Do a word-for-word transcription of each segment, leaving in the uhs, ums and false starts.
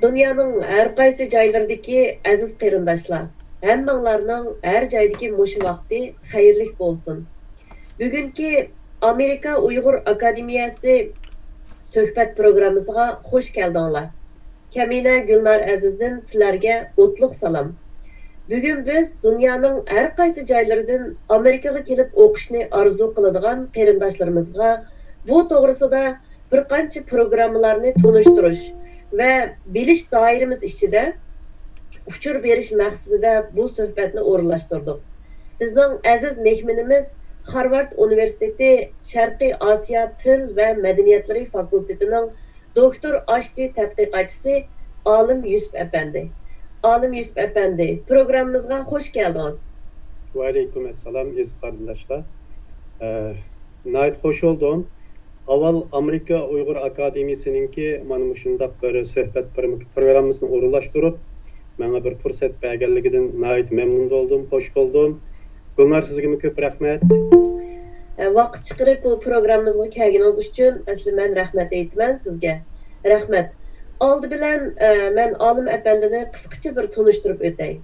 دۇنيانىڭ ھەر قايسى جايلىرىدىكى ئەزىز قېرىنداشلار، ھەممىڭلارنىڭ ھەر جايدىكى مۇشۇ ۋاقتى خەيرلىك بولسۇن. بۈگۈنكى ئامېرىكا ئۇيغۇر ئاكادېمىيەسى سۆھبەت پروگراممىسىغا خۇش كەلدىڭلار. كەمىنە گۈلنار ئەزىزدىن سىلەرگە ئوتلۇق سالام. بۈگۈن بىز دۇنيانىڭ ھەر قايسى جايلىرىدىن ئامېرىكىغا كېلىپ ئوقۇشنى ئارزۇ قىلىدىغان قېرىنداشلىرىمىزغا بۇ توغرىسىدا بىر قانچە پروگراممىلارنى تونۇشتۇرۇش ۋە بىلىش دائىرىمىز ئىچىدە ئۇچۇر بېرىش مەقسىتىدە بۇ سۆھبەتنى ئورۇنلاشتۇردۇق. بىزنىڭ ئەزىز مېھمىنىمىز خارۋارد ئۇنىۋېرسىتېتى شەرقىي ئاسىيا تىل ۋە مەدەنىيەتلىرى فاكۇلتېتىنىڭ دوكتور ئاشتى تەتقىقاتچىسى ئالىم يۈسۈپ ئەپەندى. ئالىم يۈسۈپ ئەپەندى، پروگراممىمىزغا خۇش كەلدىڭىز. ۋەئەلەيكۇم ئەسسالام، ئەزىز قېرىنداشلار. ئە، ناھايىتى خۇش بولدۇم. ئاۋۋال ئامېرىكا ئۇيغۇر ئاكادېمىيىسىنىڭكى مانا مۇشۇنداق بىر سۆھبەت پروم-، پروگراممىسىنى ئورۇنلاشتۇرۇپ، ماڭا بىر پۇرسەت بەرگەنلىكىدىن ناھايىتى مەمنۇن بولدۇم، خۇش بولدۇم. گۈلنار، سىزگىمۇ كۆپ رەھمەت. ئە، ۋاقىت چىقىرىپ بۇ پروگراممىمىزغا كەلگىنىڭىز ئۈچۈن ئەسلى مەن رەھمەت ئېيتىمەن سىزگە. رەھمەت. ئالدى بىلەن، ئە، مەن ئالىم ئەپەندىنى قىسقىچە بىر تونۇشتۇرۇپ ئۆتەي.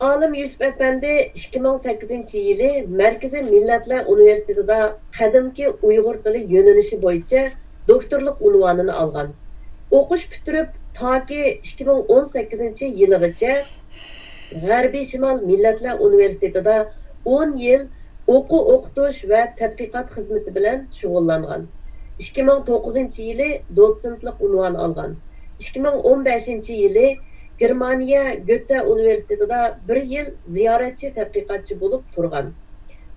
ئالىم يۈسۈپ ئەپەندى ئىككى مىڭ سەككىزىنچى يىلى مەركىزىي مىللەتلەر ئۇنىۋېرسىتېتىدا قەدىمكى ئۇيغۇر تىلى يۆنىلىشى بويىچە دوكتورلۇق ئۇنۋانىنى ئالغان. ئوقۇش پۈتتۈرۈپ، تاكى ئىككى مىڭ ئون سەككىزىنچى يىلىغىچە غەربىي شىمال مىللەتلەر ئۇنىۋېرسىتېتىدا ئون يىل ئوقۇ ئوقۇتۇش ۋە تەتقىقات خىزمىتى بىلەن شۇغۇللانغان. ئىككى مىڭ توققۇزىنچى يىلى دوتسېنتلىق ئۇنۋان ئالغان. ئىككى مىڭ ئون بەشىنچى يىلى گېرمانىيە گۆتە ئۇنىۋېرسىتېتىدا بىر يىل زىيارەتچى تەتقىقاتچى بولۇپ تۇرغان.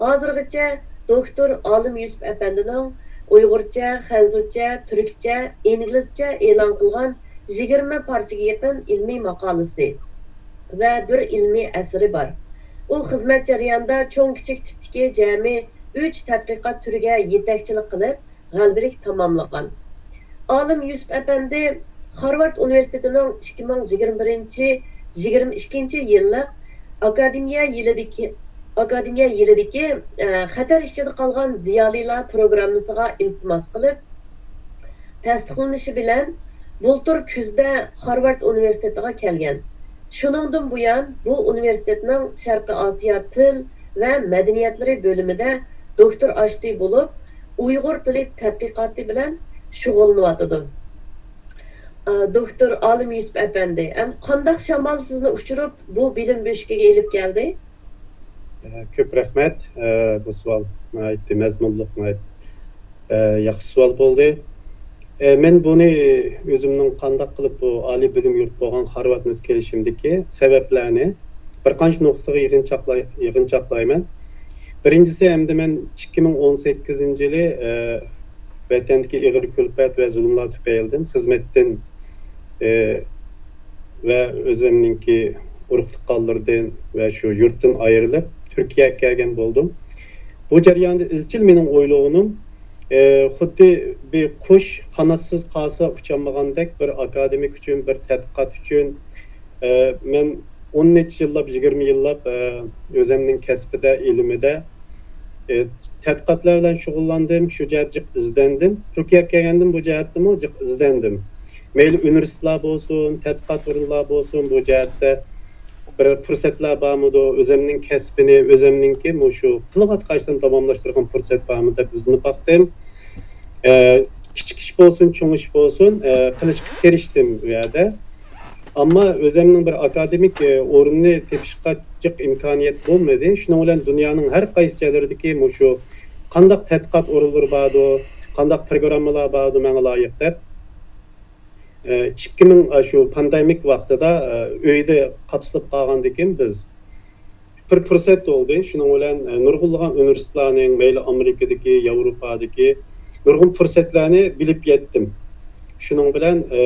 ھازىرغىچە دوكتور ئالىم يۈسۈپ ئەپەندىنىڭ ئۇيغۇرچە، خەنزۇچە، تۈركچە، ئىنگلىزچە ئېلان قىلغان يىگىرمە پارچىگە يېقىن ئىلمىي ماقالىسى ۋە بىر ئىلمىي ئەسىرى بار. ئۇ خىزمەت جەريانىدا چوڭ-كىچىك تىپتىكى جەمئىي ئۈچ تەتقىقات تۈرىگە يېتەكچىلىك قىلىپ، غەلىبىلىك تاماملىغان. ئالىم يۈسۈپ ئەپەندى خارۋارد ئۇنىۋېرسىتېتىنىڭ ئىككى مىڭ يىگىرمە بىرىنچى، يىگىرمە ئىككىنچى يىللىق ئاكادېمىيە يىلىدىكى، ئاكادېمىيە يىلىدىكى، ئە، خەتەر ئىچىدە قالغان زىيالىيلار پروگراممىسىغا ئىلتىماس قىلىپ، تەستىقلىنىشى بىلەن بۇلتۇر كۈزدە خارۋارد ئۇنىۋېرسىتېتىغا كەلگەن. شۇنىڭدىن بۇيان بۇ ئۇنىۋېرسىتېتنىڭ شەرقىي ئاسىيا تىل ۋە مەدەنىيەتلىرى بۆلۈمىدە دوكتور ئاشتى بولۇپ، ئۇيغۇر تىلى تەتقىقاتى بىلەن شۇغۇللىنىۋاتىدۇ. ئا، دوكتور ئالىم يۈسۈپ ئەپەندى، ئەم، قانداق شامال سىزنى ئۇچۇرۇپ، بۇ بىلىم بۆشۈكىگە ئېلىپ كەلدى؟ ئە، كۆپ رەھمەت. ئە، بۇ سوئال ناھايىتى مەزمۇنلۇق، ناھايىتى، ئە، ياخشى سوئال بولدى. ئە، مەن بۇنى ئۆزۈمنىڭ قانداق قىلىپ بۇ ئالىي بىلىم يۇرتى بولغان خارۋاردنى كېلىشىمدىكى سەۋەبلەرنى بىر قانچە نۇقتىغا يىغىنچاقلاي-، يىغىنچاقلايمەن. بىرىنچىسى، ئەمدى مەن ئىككى مىڭ ئون سەككىزىنچى يىلى، ئە، ۋەتەندىكى ئېغىر كۈلپەت ۋە زۇلۇملار تۈپەيلىدىن خىزمەتتىن، ئە، ۋە ئۆزۈمنىڭكى ئۇرۇق-تۇغقانلىرىدىن ۋە شۇ يۇرتتىن ئايرىلىپ، تۈركىيەگە كەلگەن بولدۇم. بۇ جەرياندا ئىزچىل مېنىڭ ئويلىغىنىم، ئە، خۇددى بىر قۇش قاناتسىز قالسا ئۇچالمىغاندەك، بىر ئاكادېمىك ئۈچۈن، بىر تەتقىقات ئۈچۈن، ئە، مەن ئون نەچچە يىللاپ، يىگىرمە يىللاپ، ئە، ئۆزۈمنىڭ كەسپىدە، ئىلمىدە، ئە، تەتقىقاتلار بىلەن شۇغۇللاندىم، شۇ جەھەتتە جىق ئىزدەندىم. تۈركىيەگە كەلگەندىن بۇ جەھەتتىمۇ جىق ئىزدەندىم. مەيلى ئۇنىۋېرسىتېتلار بولسۇن، تەتقىقات ئورۇنلار بولسۇن، بۇ جەھەتتە بىر پۇرسەتلەر بارمىدۇ، ئۆزۈمنىڭ كەسپىنى، ئۆزۈمنىڭكى مۇشۇ قىلىۋاتقان ئىشلىرىنى داۋاملاشتۇرغان پۇرسەت بارمۇ دەپ ئىزدىنىپ باقتىم. ئە، كىچىك ئىش بولسۇن، چوڭ ئىش بولسۇن، ئە، قىلىشقا تىرىشتىم ئۇ يەردە. ئەمما ئۆزۈمنىڭ بىر ئاكادېمىك، ئە، ئورۇننى تېپىشقا جىق ئىمكانىيەت بولمىدى. شۇنىڭ بىلەن دۇنيانىڭ ھەر قايسى جايلىرىدىكى مۇشۇ قانداق تەتقىقات ئورۇنلىرى باردۇ، قانداق پروگراممىلار باردۇ ماڭا لايىق دەپ، ئە، ئىككى مىڭ، ئە، شۇ پاندېمىك ۋاقتىدا، ئە، ئۆيدە قاپسىلىپ قالغاندىكىن بىز، بىر پۇرسەت بولدى. شۇنىڭ بىلەن، ئە، نۇرغۇنلىغان ئۇنىۋېرسىتېتلارنىڭ، مەيلى ئامېرىكىدىكى، ياۋروپادىكى نۇرغۇن پۇرسەتلەرنى بىلىپ يەتتىم. شۇنىڭ بىلەن، ئە،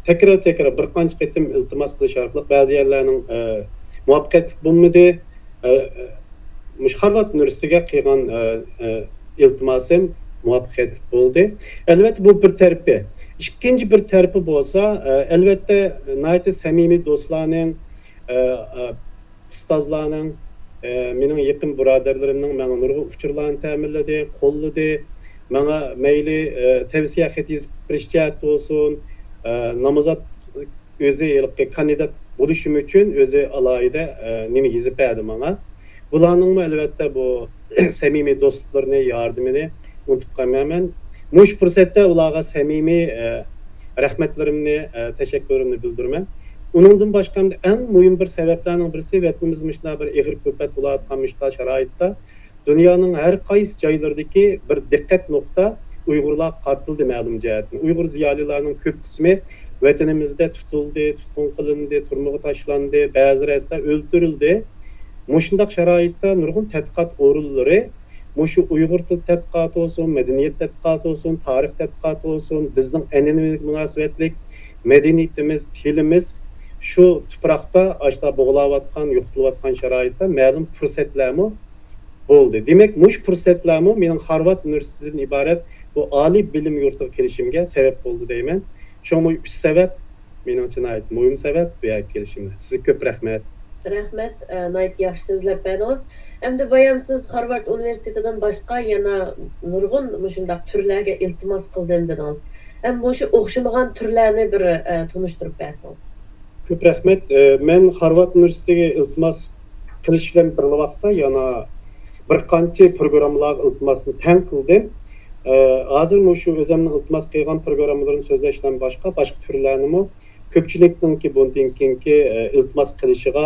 تەكرار، تەكرار بىر قانچە قېتىم ئىلتىماس قىلىش ئارقىلىق بەزى يەرلەرنىڭ، ئە، مۇۋەپپەقىيەتلىك بولمىدى. ئە، ئە، مۇشۇ خارۋارد ئۇنىۋېرسىتېتىگە قىلغان، ئە، ئە، ئىلتىماسىم مۇۋەپپەقىيەتلىك بولدى. ئەلۋەتتە، بۇ بىر تەرىپى. ئىككىنچى بىر تەرىپى بولسا، ئە، ئەلۋەتتە، ناھايىتى سەمىمىي دوستلارنىڭ، ئە، ئە، ئۇستازلارنىڭ، ئە، مېنىڭ يېقىن بۇرادەرلىرىمنىڭ ماڭا نۇرغۇن ئۇچۇرلارنى تەمىنلىدى، قوللىدى. ماڭا مەيلى، ئە، تەۋسىيە خەت يېزىپ بېرىش جەھەتتە بولسۇن، ئە، نامزات ئۆزى ھېلىقى كاندىدات بولۇشۇم ئۈچۈن ئۆزى ئالاھىدە، ئە، نېمە يېزىپ بەردى ماڭا. بۇلارنىڭمۇ ئەلۋەتتە بۇ سەمىمىي دوستلۇقلىرىنى، ياردىمىنى ئۇنتۇپ قالمايمەن. مۇشۇ پۇرسەتتە ئۇلارغا سەمىمىي، ئە، رەھمەتلىرىمنى، ئە، تەشەككۈرۈمنى بىلدۈرىمەن. ئۇنىڭدىن باشقا ئەڭ مۇھىم بىر سەۋەبلەرنىڭ بىرسى، ۋەتىنىمىزدە مۇشۇنداق بىر ئېغىر كۈلپەت بولۇۋاتقان مۇشۇنداق شارائىتتا دۇنيانىڭ ھەر قايسى جايلىرىدىكى بىر دىققەت نۇقتا ئۇيغۇرلارغا قارىتىلدى مەلۇم جەھەتتىن. ئۇيغۇر زىيالىيلارنىڭ كۆپ قىسمى ۋەتىنىمىزدە تۇتۇلدى، تۇتقۇن قىلىندى، تۈرمىگە تاشلاندى، بەزىلىرى ھەتتا ئۆلتۈرۈلدى. مۇشۇنداق شارائىتتا نۇرغۇن تەتقىقات ئورۇنلىرى، مۇشۇ ئۇيغۇر تىل تەتقىقاتى بولسۇن، مەدەنىيەت تەتقىقاتى بولسۇن، تارىخ تەتقىقاتى بولسۇن، بىزنىڭ ئەنئەنىۋىلىك مۇناسىۋەتلىك مەدەنىيىتىمىز، تىلىمىز شۇ تۇپراقتا ئاشۇنداق بوغۇلۇۋاتقان، يوقىتىلىۋاتقان شارائىتتا مەلۇم پۇرسەتلەرمۇ بولدى. دېمەك، مۇشۇ پۇرسەتلەرمۇ مېنىڭ خارۋارد ئۇنىۋېرسىتېتىدىن ئىبارەت بۇ ئالىي بىلىم يۇرتىغا كېلىشىمگە سەۋەب بولدى دەيمەن. شۇڭا بۇ ئۈچ سەۋەب مېنىڭچە ناھايىتى مۇھىم سەۋەب بۇ يەرگە كېلىشىمدە. سىزگە كۆپ رەھمەت. رەھمەت، ئە، ناھايىتى ياخشى سۆزلەپ بەردىڭىز. ئەمدى بايام سىز خارۋارد ئۇنىۋېرسىتېتىدىن باشقا يەنە نۇرغۇن مۇشۇنداق تۈرلەرگە ئىلتىماس قىلدىم دېدىڭىز. ھەم مۇشۇ ئوخشىمىغان تۈرلەرنى بىر، ئە، تونۇشتۇرۇپ بەرسىڭىز. كۆپ رەھمەت. ئە، مەن خارۋارد ئۇنىۋېرسىتېتىگە ئىلتىماس قىلىش بىلەن بىر ۋاقىتتا يەنە بىر قانچە پروگراممىلارغا ئىلتىماسنى تەڭ قىلدىم. ئە، ھازىر مۇشۇ ئۆزۈمنىڭ ئىلتىماس قىلغان پروگراممىلىرىنى سۆزلەشتىن باشقا، باشقا تۈرلەرنىمۇ كۆپچىلىكنىڭكى بۇندىن كېيىنكى، ئە، ئىلتىماس قىلىشىغا،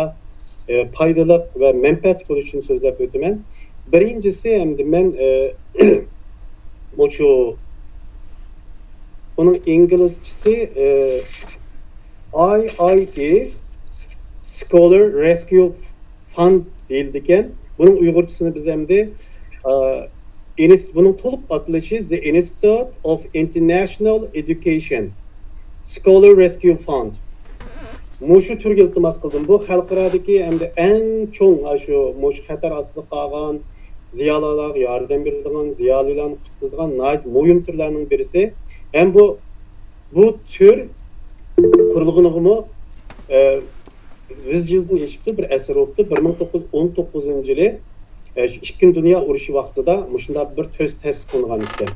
ئە، پايدىلىق ۋە مەنپەئەتلىك بولۇشى ئۈچۈن سۆزلەپ ئۆتىمەن. بىرىنچىسى، ئەمدى مەن، ئە، مۇشۇ، بۇنىڭ ئىنگلىزچىسى، ئە، ئاي ئاي ئېس Scholar Rescue Fund دېيىلىدىكەن. بۇنىڭ ئۇيغۇرچىسىنى بىز ئەمدى، ئە، ئىنس-، بۇنىڭ تولۇق ئاتىلىشى The Institute of International Education Scholar Rescue Fund. مۇشۇ تۈرگە ئىلتىماس قىلدىم. بۇ خەلقئارادىكى ئەمدى ئەڭ چوڭ، ئاشۇ، مۇشۇ خەتەر ئاستىدا قالغان زىيالىيلارغا ياردەم بېرىدىغان، زىيالىيلارنى قۇتقۇزىدىغان ناھايىتى مۇھىم تۈرلەرنىڭ بىرسى. ھەم بۇ، بۇ تۈر قۇرۇلغىنىغىمۇ، ئە، يۈز يىلدىن ئېشىپتۇ، بىر ئەسىر بوپتۇ. بىر مىڭ توققۇز يۈز ئون توققۇزىنچى يىلى، ئە، شۇ ئىككىنچى دۇنيا ئۇرۇشى ۋاقتىدا مۇشۇنداق بىر تۈر تەسىس قىلىنغان ئىكەن.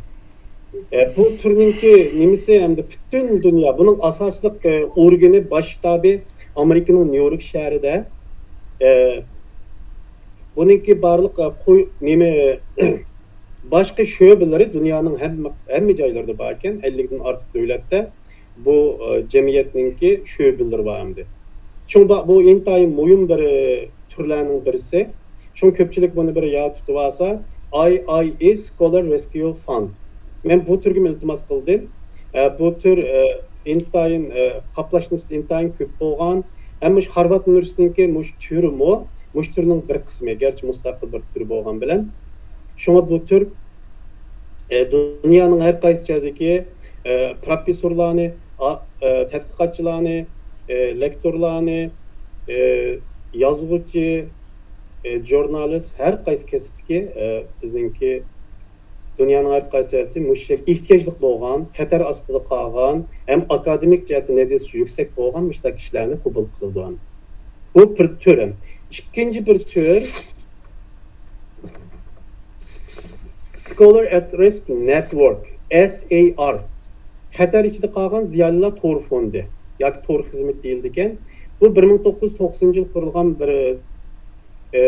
ئە، بۇ تۈرنىڭكى نېمىسى ھەمدە پۈتۈن دۇنيا، بۇنىڭ ئاساسلىق، ئە، ئورگىنى، باش شتابى ئامېرىكىنىڭ نيۇ يورك شەھىرىدە. ئە، بۇنىڭكى بارلىق، ئە، قوي-، نېمە، باشقا شۆبىلىرى دۇنيانىڭ ھەممە، ھەممە جايلىرىدا بار ئىكەن، ئەللىكتىن ئارتۇق دۆلەتتە. بۇ، ئە، جەمئىيەتنىڭكى شۆبىلىرى بار ئەمدى. شۇڭا بۇ ئىنتايىن مۇھىم بىر، ئە، تۈرلەرنىڭ بىرسى. شۇڭا كۆپچىلىك بۇنى بىر ياد تۇتۇۋالسا، ئاي ئاي ئېس Scholar Rescue Fund. مەن بۇ تۈرگىمۇ ئىلتىماس قىلدىم. ئە، بۇ تۈر، ئە، ئىنتايىن، ئە، قاپلاش نۇسخىسى ئىنتايىن كۆپ بولغان. ھەم مۇشۇ خارۋارد ئۇنىۋېرسىتېتىنىڭكى مۇشۇ تۈرىمۇ، مۇشۇ تۈرنىڭ بىر قىسمى، گەرچە مۇستەقىل بىر تۈر بولغان بىلەن. شۇڭا بۇ تۈر، ئە، دۇنيانىڭ ھەر قايسى جايدىكى، ئە، پروفېسسورلارنى، ئا-، ئە، تەتقىقاتچىلارنى، ئە، لېكتورلارنى، ئە، يازغۇچى، ئە، ژۇرنالىست، ھەر قايسى كەسىپتىكى، ئە، بىزنىڭكى دۇنيانىڭ ھەر قايسى جايىدىن مۇشۇ ئېھتىياجلىق بولغان، خەتەر ئاستىدا قالغان، ھەم ئاكادېمىك جەھەتتە نەتىجىسى يۈكسەك بولغان مۇشۇنداق كىشىلەرنى قوبۇل قىلىدۇ. بۇ بىر تۈر. ئىككىنچى بىر تۈر، Scholar at Risk Network، S A R. خەتەر ئىچىدە قالغان زىيالىيلار تور فوندى ياكى تور خىزمىتى دېيىلىدىكەن. بۇ بىر مىڭ توققۇز يۈز توقسىنىنچى يىل قۇرۇلغان بىر، ئە،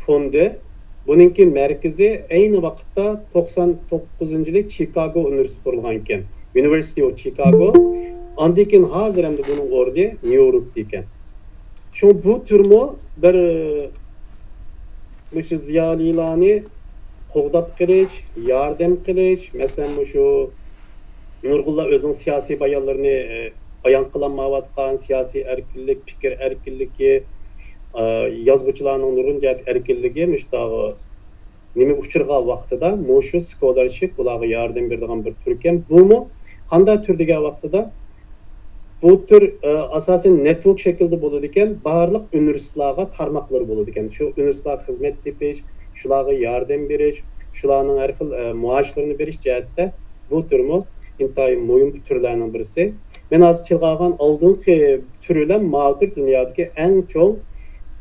فوندى. بۇنىڭكى مەركىزى ئەينى ۋاقىتتا توقسان توققۇزىنچى يىلى چىكاگو ئۇنىۋېرسىتېتى قۇرۇلغان ئىكەن. University of Chicago. ئاندىن كېيىن ھازىر ئەمدى بۇنىڭ ئورنى نيۇ يوركتا ئىكەن. شۇڭا بۇ تۈرمۇ بىر، مۇشۇ زىيالىيلارنى قوغداپ قېلىش، ياردەم قىلىش، مەسىلەن، مۇشۇ نۇرغۇنلار ئۆزىنىڭ سىياسىي بايانلىرىنى، ئە، بايان قىلالمايۋاتقان، سىياسىي ئەركىنلىك، پىكىر ئەركىنلىكى، ئە، يازغۇچىلارنىڭ نۇرغۇن جەھەت ئەركىنلىكى مۇشتاغ نېمە ئۇچرىغان ۋاقتىدا مۇشۇ سكولارشىپ ئۇلارغا ياردەم بېرىدىغان بىر تۈركەن. بۇمۇ قانداق تۈر دېگەن ۋاقتىدا، بۇ تۈر، ئە، ئاساسەن نېتۋورك شەكلىدە بولىدىكەن، بارلىق ئۇنىۋېرسىتېتلارغا تارماقلىرى بولىدىكەن. شۇ ئۇنىۋېرسىتېتلارغا خىزمەت تېپىش، شۇلارغا ياردەم بېرىش، شۇلارنىڭ ھەر خىل، ئە، مائاشلىرىنى بېرىش جەھەتتە بۇ تۈرمۇ ئىنتايىن مۇھىم تۈرلەرنىڭ بىرسى. مەن ھازىر تىلغا ئالغان ئالدىنقى تۈر بىلەن ماۋۇ تۈر دۇنيادىكى ئەڭ چوڭ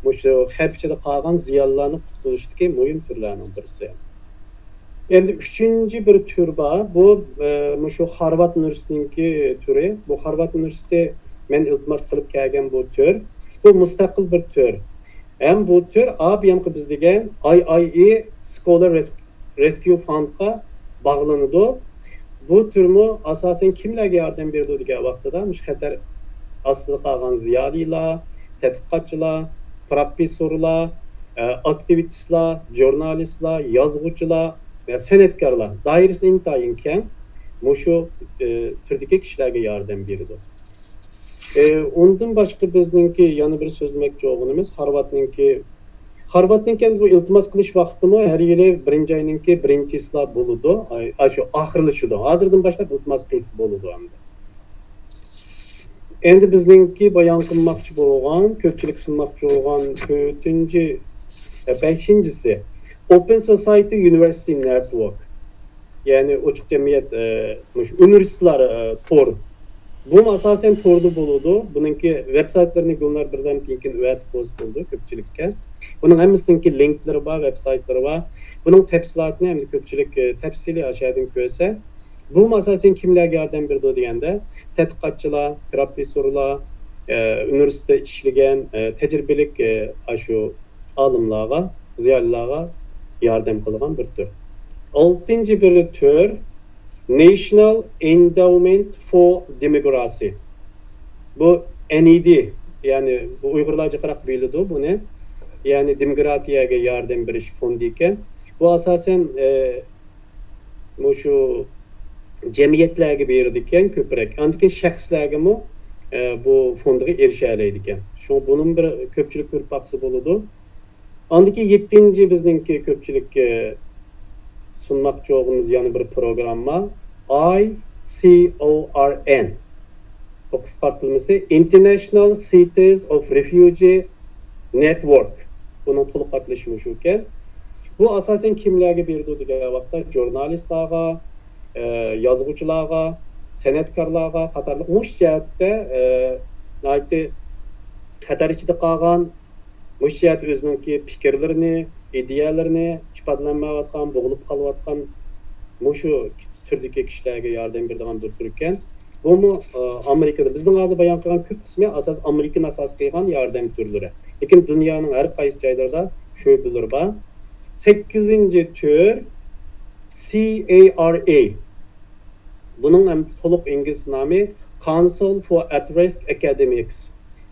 مۇشۇ خەۋپ ئىچىدە قالغان زىيالىيلارنى قۇتقۇزۇشتىكى مۇھىم تۈرلەرنىڭ بىرسى. ئەمدى ئۈچىنچى بىر تۈر بار. بۇ، ئە، مۇشۇ خارۋارد ئۇنىۋېرسىتېتىنىڭكى تۈرى. بۇ خارۋارد ئۇنىۋېرسىتېتى مەن ئىلتىماس قىلىپ كەلگەن بۇ تۈر. بۇ مۇستەقىل بىر تۈر. ھەم بۇ تۈر ئا بۇيانقى بىز دېگەن ئاي ئاي ئى Scholar Res-، Rescue Fundقا باغلىنىدۇ. بۇ تۈرمۇ ئاساسەن كىملەرگە ياردەم بېرىدۇ دېگەن ۋاقتىدا، مۇشۇ خەتەر ئاستىدا قالغان زىيالىيلار، تەتقىقاتچىلار، پروفېسسورلار، ئە، ئاكتىۋىستلار، ژۇرنالىستلار، يازغۇچىلار ۋە سەنئەتكارلار، دائىرىسى ئىنتايىن كەڭ، مۇشۇ، ئە، تۈردىكى كىشىلەرگە ياردەم بېرىدۇ. ئە، ئۇندىن باشقا بىزنىڭكى يەنە بىر سۆزلىمەكچى بولغىنىمىز خارۋاردنىڭكى، خارۋاردنىڭكى ئەمدى بۇ ئىلتىماس قىلىش ۋاقتىمۇ ھەر يىلى بىرىنچى ئاينىڭكى بىرىنچى چىسلا بولىدۇ. ئاي، ئاي، شۇ ئاخىرلىشىدۇ. ھازىردىن باشلاپ ئىلتىماس قىلسا بولىدۇ ئەمدى. ئەمدى بىزنىڭكى بايان قىلماقچى بولغان، كۆپچىلىك سۇنماقچى بولغان تۆتىنچى، ئە، بەشىنچىسى، Open Society University Network. يەنى ئوچۇق جەمئىيەت، ئە، مۇشۇ ئۇنىۋېرسىتېتلار، ئە، تور. بۇمۇ ئاساسەن توردا بولىدۇ. بۇنىڭكى ۋېبسايتلىرىنى گۈلنار بىردەم كېيىن ئەۋەتىپ قويسا بولىدۇ كۆپچىلىككە. بۇنىڭ ھەممىسىنىڭكى لىنكلىرى بار، ۋېبسايتلىرى بار. بۇنىڭ تەپسىلاتىنى ئەمدى كۆپچىلىك، ئە، تەپسىلىي ئاشۇ يەردىن كۆرسە. بۇمۇ ئاساسەن كىملەرگە ياردەم بېرىدۇ دېگەندە، تەتقىقاتچىلار، پروفېسسورلار، ئە، ئۇنىۋېرسىتېتتا ئىشلىگەن، ئە، تەجرىبىلىك، ئە، ئاشۇ ئالىملارغا، زىيالىيلارغا ياردەم قىلىدىغان بىر تۈر. ئالتىنچى بىر تۈر، National Endowment for Democracy. بۇ ئېن ئى دى، يەنى بۇ ئۇيغۇرلار جىقراق بىلىدۇ بۇنى. يەنى دېموكراتىيەگە ياردەم بېرىش فوندى ئىكەن. بۇ ئاساسەن، ئە، مۇشۇ جەمئىيەتلەرگە بېرىدىكەن كۆپرەك. ئاندىن كېيىن شەخسلەرگىمۇ، ئە، بۇ فوندىغا ئېرىشەلەيدىكەن. شۇڭا بۇنىمۇ بىر كۆپچىلىك كۆرۈپ باقسا بولىدۇ. ئاندىن كېيىن يەتتىنچى بىزنىڭكى كۆپچىلىككە سۇنماقچى بولغىنىمىز يەنە بىر پروگرامما، ئاي سى ئو ئار ئېن. بۇ قىسقارتىلمىسى International Cities of Refugee Network. بۇنىڭ تولۇق ئاتىلىشى مۇشۇ ئىكەن. بۇ ئاساسەن كىملەرگە بېرىدۇ دېگەن ۋاقىتتا، ژۇرنالىستلارغا، ئە، يازغۇچىلارغا، سەنئەتكارلارغا قاتارلىق مۇشۇ جەھەتتە، ئە، ناھايىتى خەتەر ئىچىدە قالغان، مۇشۇ جەھەتتە ئۆزىنىڭكى پىكىرلىرىنى، ئىدىيەلىرىنى ئىپادىلەنمەيۋاتقان، بوغۇلۇپ قالىۋاتقان مۇشۇ تۈردىكى كىشىلەرگە ياردەم بېرىدىغان بىر تۈر ئىكەن. بۇمۇ، ئە، ئامېرىكىدا، بىزنىڭ ھازىر بايان قىلغان كۆپ قىسمى ئاساس ئامېرىكىنى ئاساس قىلغان ياردەم تۈرلىرى. لېكىن دۇنيانىڭ ھەر قايسى جايلىرىدا شۆبىلىرى بار. سەككىزىنچى تۈر، سى ئەي ئار ئەي. بۇنىڭ ھەم تولۇق ئىنگلىز نامى Council for At-Risk Academics.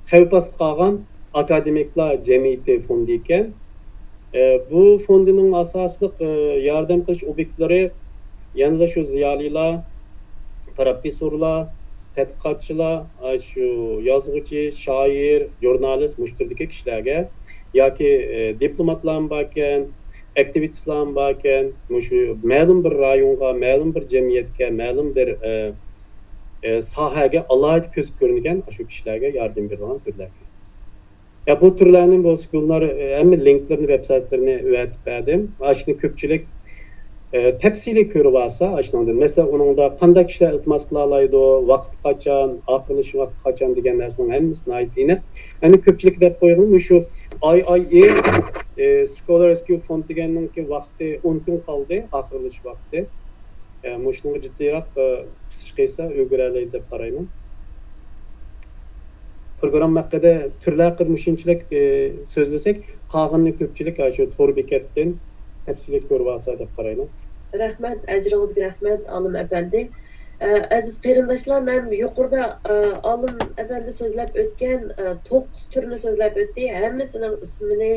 خەۋپ ئاستىدا قالغان ئاكادېمىكلار جەمئىيىتى فوندى ئىكەن. ئە، بۇ فوندىنىڭ ئاساسلىق، ئە، ياردەم قىلىش ئوبيېكتلىرى يەنىلا شۇ زىيالىيلار، پروفېسسورلار، تەتقىقاتچىلار، ئاشۇ يازغۇچى، شائىر، ژۇرنالىست، مۇشۇ تۈردىكى كىشىلەرگە ياكى، ئە، دىپلوماتلارمۇ باركەن، ئاكتىۋىستلارمۇ باركەن، مۇشۇ مەلۇم بىر رايونغا، مەلۇم بىر جەمئىيەتكە، مەلۇم بىر، ئە، ئە، ساھەگە ئالاھىدە كۆزگە كۆرۈنگەن ئاشۇ كىشىلەرگە ياردەم بېرىدىغان تۈرلەر. يا، بۇ تۈرلەرنى بولسا گۈلنار، ئە، ھەممە لىنكلىرىنى، ۋېبسايتلىرىنى ئەۋەتىپ بەردىم. ئاشۇنى كۆپچىلىك، ئە، تەپسىلىي كۆرۈۋالسا، ئاشۇنىڭدىن، مەسىلەن، ئۇنىڭدا قانداق كىشىلەر ئىلتىماس قىلالايدۇ، ۋاقتى قاچان، ئاخىرلىشىش ۋاقتى قاچان دېگەن نەرسىنىڭ ھەممىسى ناھايىتى ئېنىق. ئەمدى كۆپچىلىك دەپ قويغىنىم، مۇشۇ ئاي ئاي ئى، ئە، Scholar Rescue Fund دېگەننىڭكى ۋاقتى ئون كۈن قالدى، ئاخىرلىشىش ۋاقتى. ئە، مۇشۇنىڭغا جىددىيراق، ئە، تۇتۇش قىلسا ئۈلگۈرەلەيدۇ دەپ قارايمەن. پروگرامما ھەققىدە، تۈرلەر ھەققىدە مۇشۇنچىلىك، ئە، سۆزلىسەك، قالغىنىنى كۆپچىلىك ئاشۇ تور بېكەتتىن تەپسىلىي كۆرۈۋالسا دەپ قارايمەن. رەھمەت، ئەجرىڭىزگە رەھمەت، ئالىم ئەپەندى. ئە، ئەزىز قېرىنداشلار، مەن يۇقىرىدا، ئە، ئالىم ئەپەندى سۆزلەپ ئۆتكەن، ئە، توققۇز تۈرنى سۆزلەپ ئۆتتى. ھەممىسىنىڭ ئىسمىنى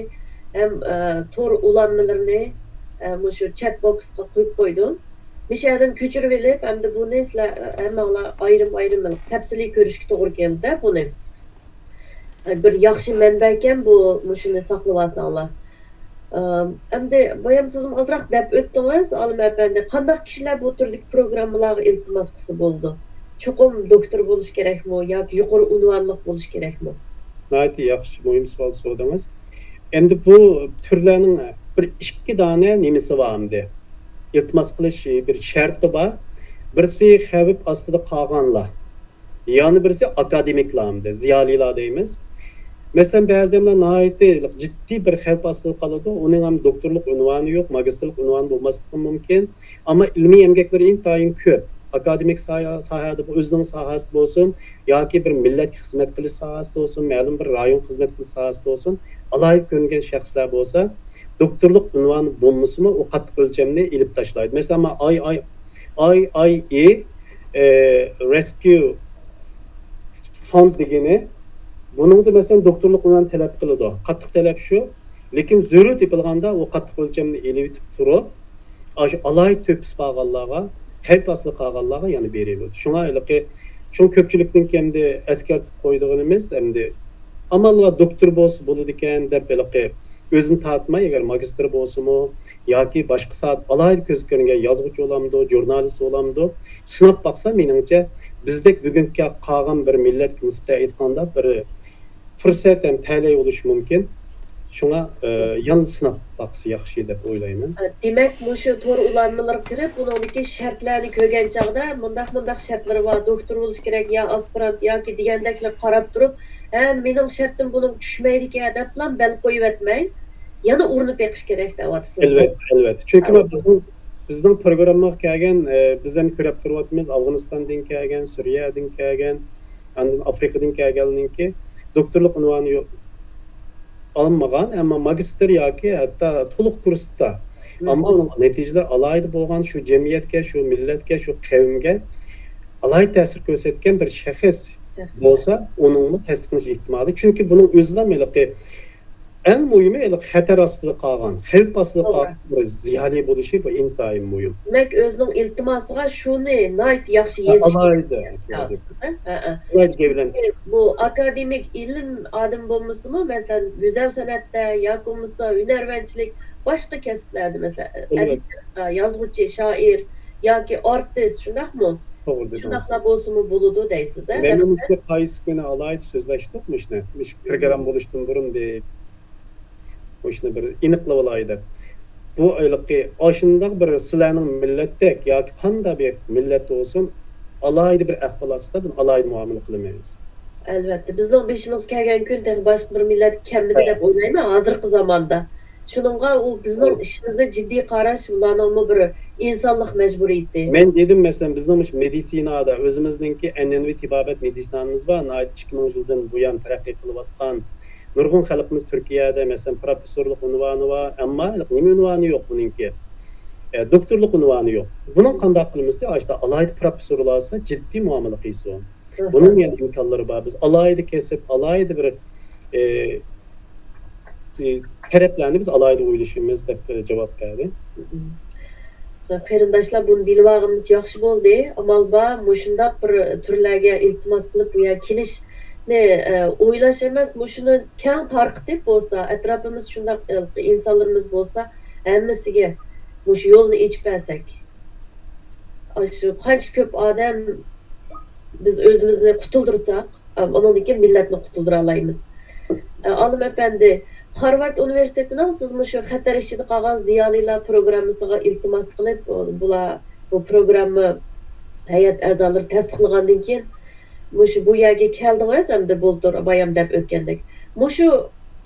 ھەم، ئە، تور ئۇلانمىلىرىنى، ئە، مۇشۇ چات بوكسقا قويۇپ قويدۇم. مىشەدىن كۆچۈرۈۋېلىپ، ئەمدى بۇنى سىلەر، ئە، ھەممىڭلار ئايرىم-ئايرىم تەپسىلىي كۆرۈشكە توغرا كېلىدۇ بۇنى. ئە، بىر ياخشى مەنبەكەن بۇ، مۇشۇنى ساقلىۋالساڭلار. ئە، ئەمدى بايام سىزمۇ ئازراق دەپ ئۆتتىڭىز، ئالىم ئەپەندى. قانداق كىشىلەر بۇ تۈردىكى پروگراممىلارغا ئىلتىماس قىلسا بولىدۇ؟ چوقۇم دوكتور بولۇش كېرەكمۇ ياكى يۇقىرى ئۇنۋانلىق بولۇش كېرەكمۇ؟ ناھايىتى ياخشى، مۇھىم سوئال سورىدىڭىز. ئەمدى بۇ تۈرلەرنىڭ بىر ئىككى دانە نېمىسى بار ئەمدى. ئىلتىماس قىلىش بىر شەرتى بار. بىرسى خەۋپ ئاستىدا قالغانلار. يەنە بىرسى ئاكادېمىكلار ئەمدى، زىيالىيلار دەيمىز. مەسىلەن، بەزى ئادەملەر ناھايىتى جىددىي بىر خەۋپ ئاستىدا قالىدۇ. ئۇنىڭ ھەم دوكتورلۇق ئۇنۋانى يوق، ماگىستىرلىق ئۇنۋانى بولماسلىقى مۇمكىن. ئەمما ئىلمىي ئەمگەكلىرى ئىنتايىن كۆپ. ئاكادېمىك ساھە-، ساھەدە بۇ ئۆزىنىڭ ساھەسىدە بولسۇن، ياكى بىر مىللەتكە خىزمەت قىلىش ساھەسىدە بولسۇن، مەلۇم بىر رايونغا خىزمەت قىلىش ساھەسىدە بولسۇن، ئالاھىدە كۆرۈنگەن شەخسلەر بولسا، دوكتورلۇق ئۇنۋانى بولمىسىمۇ، ئۇ قاتتىق ئۆلچەمنى ئېلىپ تاشلايدۇ. مەسىلەن، مانا ئاي ئاي، ئاي ئاي ئى، ئە، رېسكيۇ فوند دېگىنى، بۇنىڭدا، مەسىلەن، دوكتورلۇق ئۇنۋانى تەلەپ قىلىدۇ. قاتتىق تەلەپ شۇ. لېكىن زۆرۈر تېپىلغاندا، ئۇ قاتتىق ئۆلچەمنى ئېلىۋېتىپ تۇرۇپ، ئاشۇ ئالاھىدە تۆھپىسى قالغانلارغا، خەۋپ ئاستىدا قالغانلارغا يەنە بېرىلىدۇ. شۇڭا ھېلىقى، شۇڭا كۆپچىلىكنىڭكى ئەمدى ئەسكەرتىپ قويىدىغىنىمىز، ئەمدى ئامال بار دوكتور بولسا بولىدىكەن دەپ، ھېلىقى ئۆزىنى تارتماي، ئەگەر ماگىستىر بولسىمۇ ياكى باشقا ساھەدە ئالاھىدە كۆزگە كۆرۈنگەن يازغۇچى بولامدۇ، ژۇرنالىست بولامدۇ، سىناپ باقسا، مېنىڭچە، بىزدەك بۈگۈنكى قالغان بىر مىللەتكە نىسبەتەن ئېيتقاندا، بىر پۇرسەت ھەم تەلەي بولۇشى مۇمكىن. شۇڭا، ئە، يەنە سىناپ باقسا ياخشى دەپ ئويلايمەن. دېمەك، مۇشۇ تور ئۇلانمىلىرىغا كىرىپ، ئۇنىڭدىكى شەرتلەرنى كۆرگەن چاغدا، مۇنداق، مۇنداق شەرتلىرى بار، دوكتور بولۇش كېرەك يا ئاسپىرانت ياكى دېگەندەكلەر قاراپ تۇرۇپ، ھە، مېنىڭ شەرتىم بۇنىڭغا چۈشمەيدىكەن دەپلا بەل قويۇۋەتمەي، يەنە ئۇرۇنۇپ بېقىش كېرەك دەۋاتىسىز. ئەلۋەتتە، ئەلۋەتتە. چۈنكى مانا بىزنىڭ، بىزنىڭ پروگراممىغا كەلگەن، ئە، بىز ھەم كۆرۈپ تۇرۇۋاتىمىز، ئافغانىستاندىن كەلگەن، سۈرىيەدىن كەلگەن، ئاندىن ئافرىقىدىن كەلگەنلەرنىڭكى دوكتورلۇق ئۇنۋانى يو-، ئالمىغان، ئەمما ماگىستىر ياكى ھەتتا تولۇق كۇرستا. مم. ئەمما ئۇنىڭ نەتىجىلىرى ئالاھىدە بولغان، شۇ جەمئىيەتكە، شۇ مىللەتكە، شۇ قەۋمگە ئالاھىدە تەسىر كۆرسەتكەن بىر شەخس شەخس. بولسا، ئۇنىڭمۇ تەستىقلىنىش ئېھتىمالى. چۈنكى بۇنىڭ ئۆزىلا ھېلىقى ئەڭ مۇھىمى، ھېلىقى خەتەر ئاستىدا قالغان، خەۋپ ئاستىدا توغرا. قالغان بىر زىيالىي بولۇشى، بۇ ئىنتايىن مۇھىم. دېمەك، ئۆزىنىڭ ئىلتىماسىغا شۇنى نايىتى ياخشى ھە، يېزىش ئالاھىدە، كېرەك دەۋاتىسىز، ھە؟ ھە، ھە. ئالاھىدە گەۋدىلەندۈرۈش. بۇ ئاكادېمىك ئىلىم ئادىمى بولمىسىمۇ، مەسىلەن، گۈزەل سەنئەتتە ياكى بولمىسا ھۈنەرۋەنچىلىك، باشقا كەسىپلەردە، مەسىلەن، ئەلۋەتتە. ئەدەبىياتتا يازغۇچى، شائىر ياكى ئارتىس، شۇنداقمۇ؟ توغرا دېدىڭىز. شۇنداقلا بولسىمۇ بولىدۇ دەيسىز، ھە؟ مەن مۇشۇ قايسى كۈنى ئالاھىدە سۆزلەشتۇق مۇشۇنى، مۇشۇ پروگرامما بولۇشتىن بۇرۇن دېيىپ. مۇشۇنى بىر ئېنىقلىۋالاي دەپ. بۇ ھېلىقى ئاشۇنداق بىر سىلەرنىڭ مىللەتتەك ياكى قانداق بىر مىللەت بولسۇن، ئالاھىدە بىر ئەھۋال ئاستىدا بۇنى ئالاھىدە مۇئامىلە قىلىمىز. ئەلۋەتتە، بىزنىڭ بېشىمىزغا كەلگەن كۈن تېخى باشقا بىر مىللەتكە كەلمىدى ھە. دەپ ئويلايمەن ھازىرقى زاماندا. شۇنىڭغا ئۇ بىزنىڭ ھە. ئىشىمىزنى جىددىي قاراش، ئۇلارنىڭمۇ بىر ئىنسانلىق مەجبۇرىيىتى. مەن دېدىم، مەسىلەن، بىزنىڭ مۇشۇ مېدىتسىنادا ئۆزىمىزنىڭكى ئەنئەنىۋى تېبابەت مېدىتسىنامىز بار، ناھايىتى ئىككى مىڭ يىلدىن بۇيان تەرەققىي قىلىۋاتقان. نۇرغۇن خەلقىمىز تۈركىيەدە، مەسىلەن، پروفېسسورلۇق ئۇنۋانى بار، ئەمما نېمە ئۇنۋانى يوق بۇنىڭكى؟ ئە، دوكتورلۇق ئۇنۋانى يوق. بۇنىڭ قانداق قىلىمىز دېسە، ئاشۇنداق ئالاھىدە پروفېسسورلار ئالسا جىددىي مۇئامىلە قىلسۇن. بۇنىڭ يەنە ئىمكانلىرى بار. بىز ئالاھىدە كەسىپ، ئالاھىدە بىر، ئە، ئە، تەرەپلەرنى بىز ئالاھىدە ئويلىشىمىز دەپ، ئە، جاۋاب بەردى. قېرىنداشلار، بۇنى بىلىۋالغىنىمىز ياخشى بولدى. ئامال بار، مۇشۇنداق بىر تۈرلەرگە ئىلتىماس قىلىپ، بۇ يەرگە كېلىشنى، ئە، ئويلاش ئەمەس، مۇشۇنى كەڭ تارقىتىپ بولسا، ئەتراپىمىز شۇنداق، ئە، ئىنسانلىرىمىز بولسا، ھەممىسىگە مۇشۇ يولنى ئېچىپ بەرسەك. ئاشۇ قانچە كۆپ ئادەم بىز ئۆزىمىزنى قۇتۇلدۇرساق، ئۇنىڭدىن كېيىن مىللەتنى قۇتۇلدۇرالايمىز. ئالىم ئەپەندى، خارۋارد ئۇنىۋېرسىتېتىنىڭ سىز مۇشۇ خەتەر ئىچىدە قالغان زىيالىيلار پروگراممىسىغا ئىلتىماس قىلىپ، بۇلار بۇ پروگرامما ھەيئەت ئەزالىرى تەستىقلىغاندىن كېيىن، مۇشۇ بۇ يەرگە كەلدىڭىز، ئەمدى بۇلتۇر بايام دەپ ئۆتكەندەك. مۇشۇ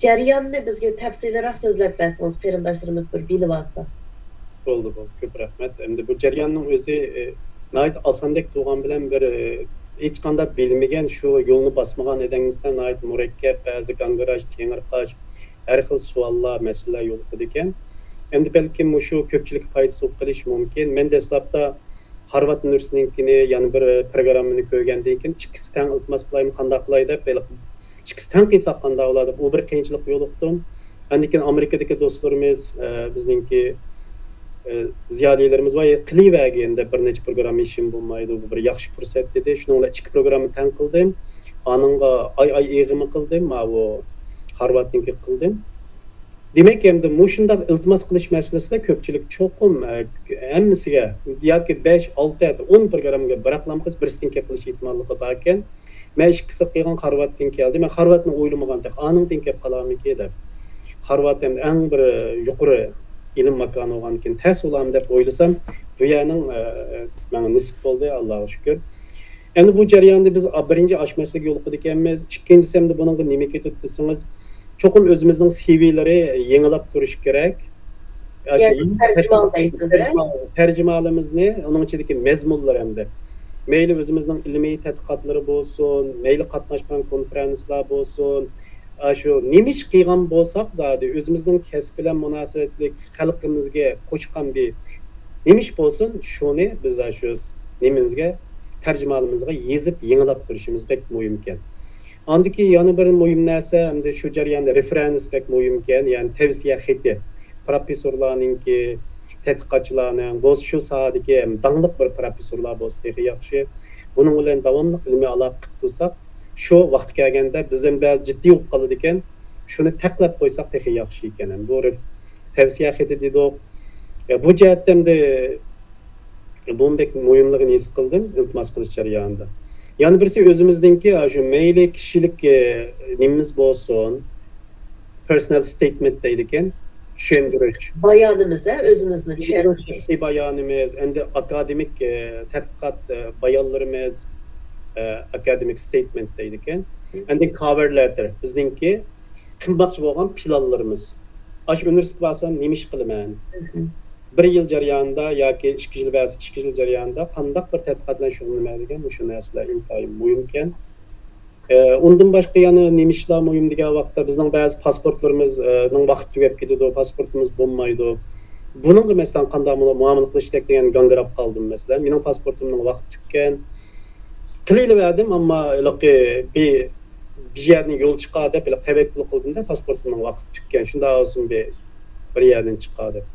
جەرياننى بىزگە تەپسىلىيرەك سۆزلەپ بەرسىڭىز، قېرىنداشلىرىمىز بىر بىلىۋالسا. بولدى، بولدى. كۆپ رەھمەت. ئەمدى بۇ جەرياننىڭ ئۆزى، ئە، ناھايىتى ئاساندەك تۇرغان بىلەن بىر، ئە، ھېچقانداق بىلمىگەن، شۇ يولنى باسمىغان ئادەمگە نىسبەتەن ناھايىتى مۇرەككەپ، بەزىدە گاڭگىراش، تېڭىرقاش، ھەر خىل سوئاللار، مەسىلىلەر يولۇقىدىكەن. ئەمدى بەلكىم مۇشۇ كۆپچىلىككە پايدىسى بولۇپ قېلىشى مۇمكىن. مەن دەسلەپتە خارۋارد ئۇنىۋېرسىتېتىنىڭكىنى يەنە بىر پروگراممىنى كۆرگەندىن كېيىن، ئىككىسى تەڭ ئىلتىماس قىلايمۇ، قانداق قىلاي دەپ، ھېلىقى ئىككىسى تەڭ قىلساق قانداق بولار دەپ، ئۇ بىر قىيىنچىلىققا يولۇقتۇم. ئاندىن كېيىن ئامېرىكىدىكى دوستلىرىمىز، ئە، بىزنىڭكى، ئە، زىيالىيلىرىمىز بار، قىلىۋەرگىن دەپ بىر نەچچە پروگرامما ئىشىم بولمايدۇ، بۇ بىر ياخشى پۇرسەت دېدى. شۇنىڭ بىلەن ئىككى پروگرامما تەڭ قىلدىم. ئانىڭغا ئاي ئاي ئېغىمى قىلدىم، ماۋۇ خارۋاردنىڭكى قىلدىم. دېمەك، ئەمدى مۇشۇنداق ئىلتىماس قىلىش مەسىلىسىدە كۆپچىلىك چوقۇم، ئە، ھەممىسىگە ياكى بەش، ئالتە، ئون پروگراممىغا بىراقلام قىلسا، بىرسىدىن كەپ قىلىش ئېھتىماللىقى باركەن. مەن ئىككىسى قىلغان خارۋاردتىن كەلدى. مەن خارۋاردنى ئويلىمىغانتىم، ئانىڭدىن كەپ قالارمىكى دەپ. خارۋارد ئەمدى ئەڭ بىر يۇقىرى ئىلىم ماكانى بولغاندىكىن تەس بولارمۇ دەپ ئويلىسام، بۇ يەرنىڭ، ئە، ماڭا نېسىپ بولدى، ئاللاغا شۈكۈر. ئەمدى بۇ جەرياندا بىز، ئا، بىرىنچى ئاشۇ مەسىلىگە يولۇقىدىكەنمىز. ئىككىنچىسى، ئەمدى بۇنىڭغا نېمە كېتىدۇ دېسىڭىز، چوقۇم ئۆزىمىزنىڭ سىۋىلىرى يېڭىلاپ تۇرۇشى كېرەك. يەنى ياكى تەرجىمىھال دەيسىز، ھە؟ تەرجىمە-، تەرجىمىھالىمىزنى، ئۇنىڭ ئىچىدىكى مەزمۇنلار ئەمدى. مەيلى ئۆزىمىزنىڭ ئىلمىي تەتقىقاتلىرى بولسۇن، مەيلى قاتناشقان كونفېرانسلار بولسۇن، ئاشۇ نېمە ئىش قىلغان بولساق زادى، ئۆزىمىزنىڭ كەسىپ بىلەن مۇناسىۋەتلىك خەلقىمىزگە قوشقان بىر نېمە ئىش بولسۇن، شۇنى بىز ئاشۇ نېمىمىزگە، تەرجىمىھالىمىزغا يېزىپ يېڭىلاپ تۇرۇشىمىز بەك مۇھىمكەن. ئاندىكى يەنە بىر مۇھىم نەرسە، ئەمدى شۇ جەرياندا رېفېرېنس بەك مۇھىمكەن، يەنى تەۋسىيە خېتى. پروفېسسورلارنىڭكى، تەتقىقاتچىلارنىڭ، بولسا شۇ ساھەدىكى داڭلىق بىر پروفېسسورلار بولسا تېخى ياخشى. بۇنىڭ بىلەن داۋاملىق ئىلمىي ئالاقە قىلىپ تۇرساق، شۇ ۋاقتى كەلگەندە بىزدىن بەزى جىددىي بولۇپ قالىدىكەن، شۇنى تەقلەپ قويساق تېخى ياخشى ئىكەن. بۇ رېف-، تەۋسىيە خېتى دېدۇق. يا، بۇ جەھەتتە ئەمدى بۇمۇ بەك مۇھىملىقىنى ھېس قىلدىم ئىلتىماس قىلىش جەريانىدا. يەنە بىرسى ئۆزىمىزنىڭكى، شۇ مەيلى كىشىلىك، ئە، نېمىمىز بولسۇن، پېرسونال ستېيتمېنت دەيدىكەن، چۈشەندۈرۈش. بايانىمىز، ھە، ئۆزىمىزنى چۈشەندۈرۈش. شەخسىي بايانىمىز، ئەمدى ئاكادېمىك، ئە، تەتقىقات، ئە، بايانلىرىمىز، ئە، ئاكادېمىك ستېيتمېنت دەيدىكەن. ئەندىن كاۋېر لېتتېر، بىزنىڭكى قىلماقچى بولغان پىلانلىرىمىز. ئاشۇ ئۇنىۋېرسىتېتقا بارسام نېمە ئىش قىلىمەن؟ بىر يىل جەريانىدا ياكى ئىككى يىل بەرسە، ئىككى يىل جەريانىدا قانداق بىر تەتقىقات بىلەن شۇغۇللىنىمەن دېگەن مۇشۇ نەرسىلەر ئىنتايىن مۇھىمكەن. ئە، ئۇندىن باشقا يەنە نېمە ئىشلار مۇھىم دېگەن ۋاقىتتا، بىزنىڭ بەزى پاسپورتلىرىمىز، ئە، نىڭ ۋاقتى تۈگەپ كېتىدۇ، پاسپورتىمىز بولمايدۇ. بۇنىڭغا، مەسىلەن، قانداق مۇ-، مۇئامىلە قىلىشتەك دېگەن گاڭگىراپ قالدىم، مەسىلەن. مېنىڭ پاسپورتۇمنىڭ ۋاقتى تۈگىگەن. قىلىۋەردىم، ئەمما ھېلىقى بىر، بىر يەردىن يول چىقار دەپ، ھېلىقى تەۋەككۈل قىلدىم-دە، پاسپورتۇمنىڭ ۋاقتى تۈگىگەن، شۇنداق بولسۇن بىر، بىر يەردىن چىقار دەپ.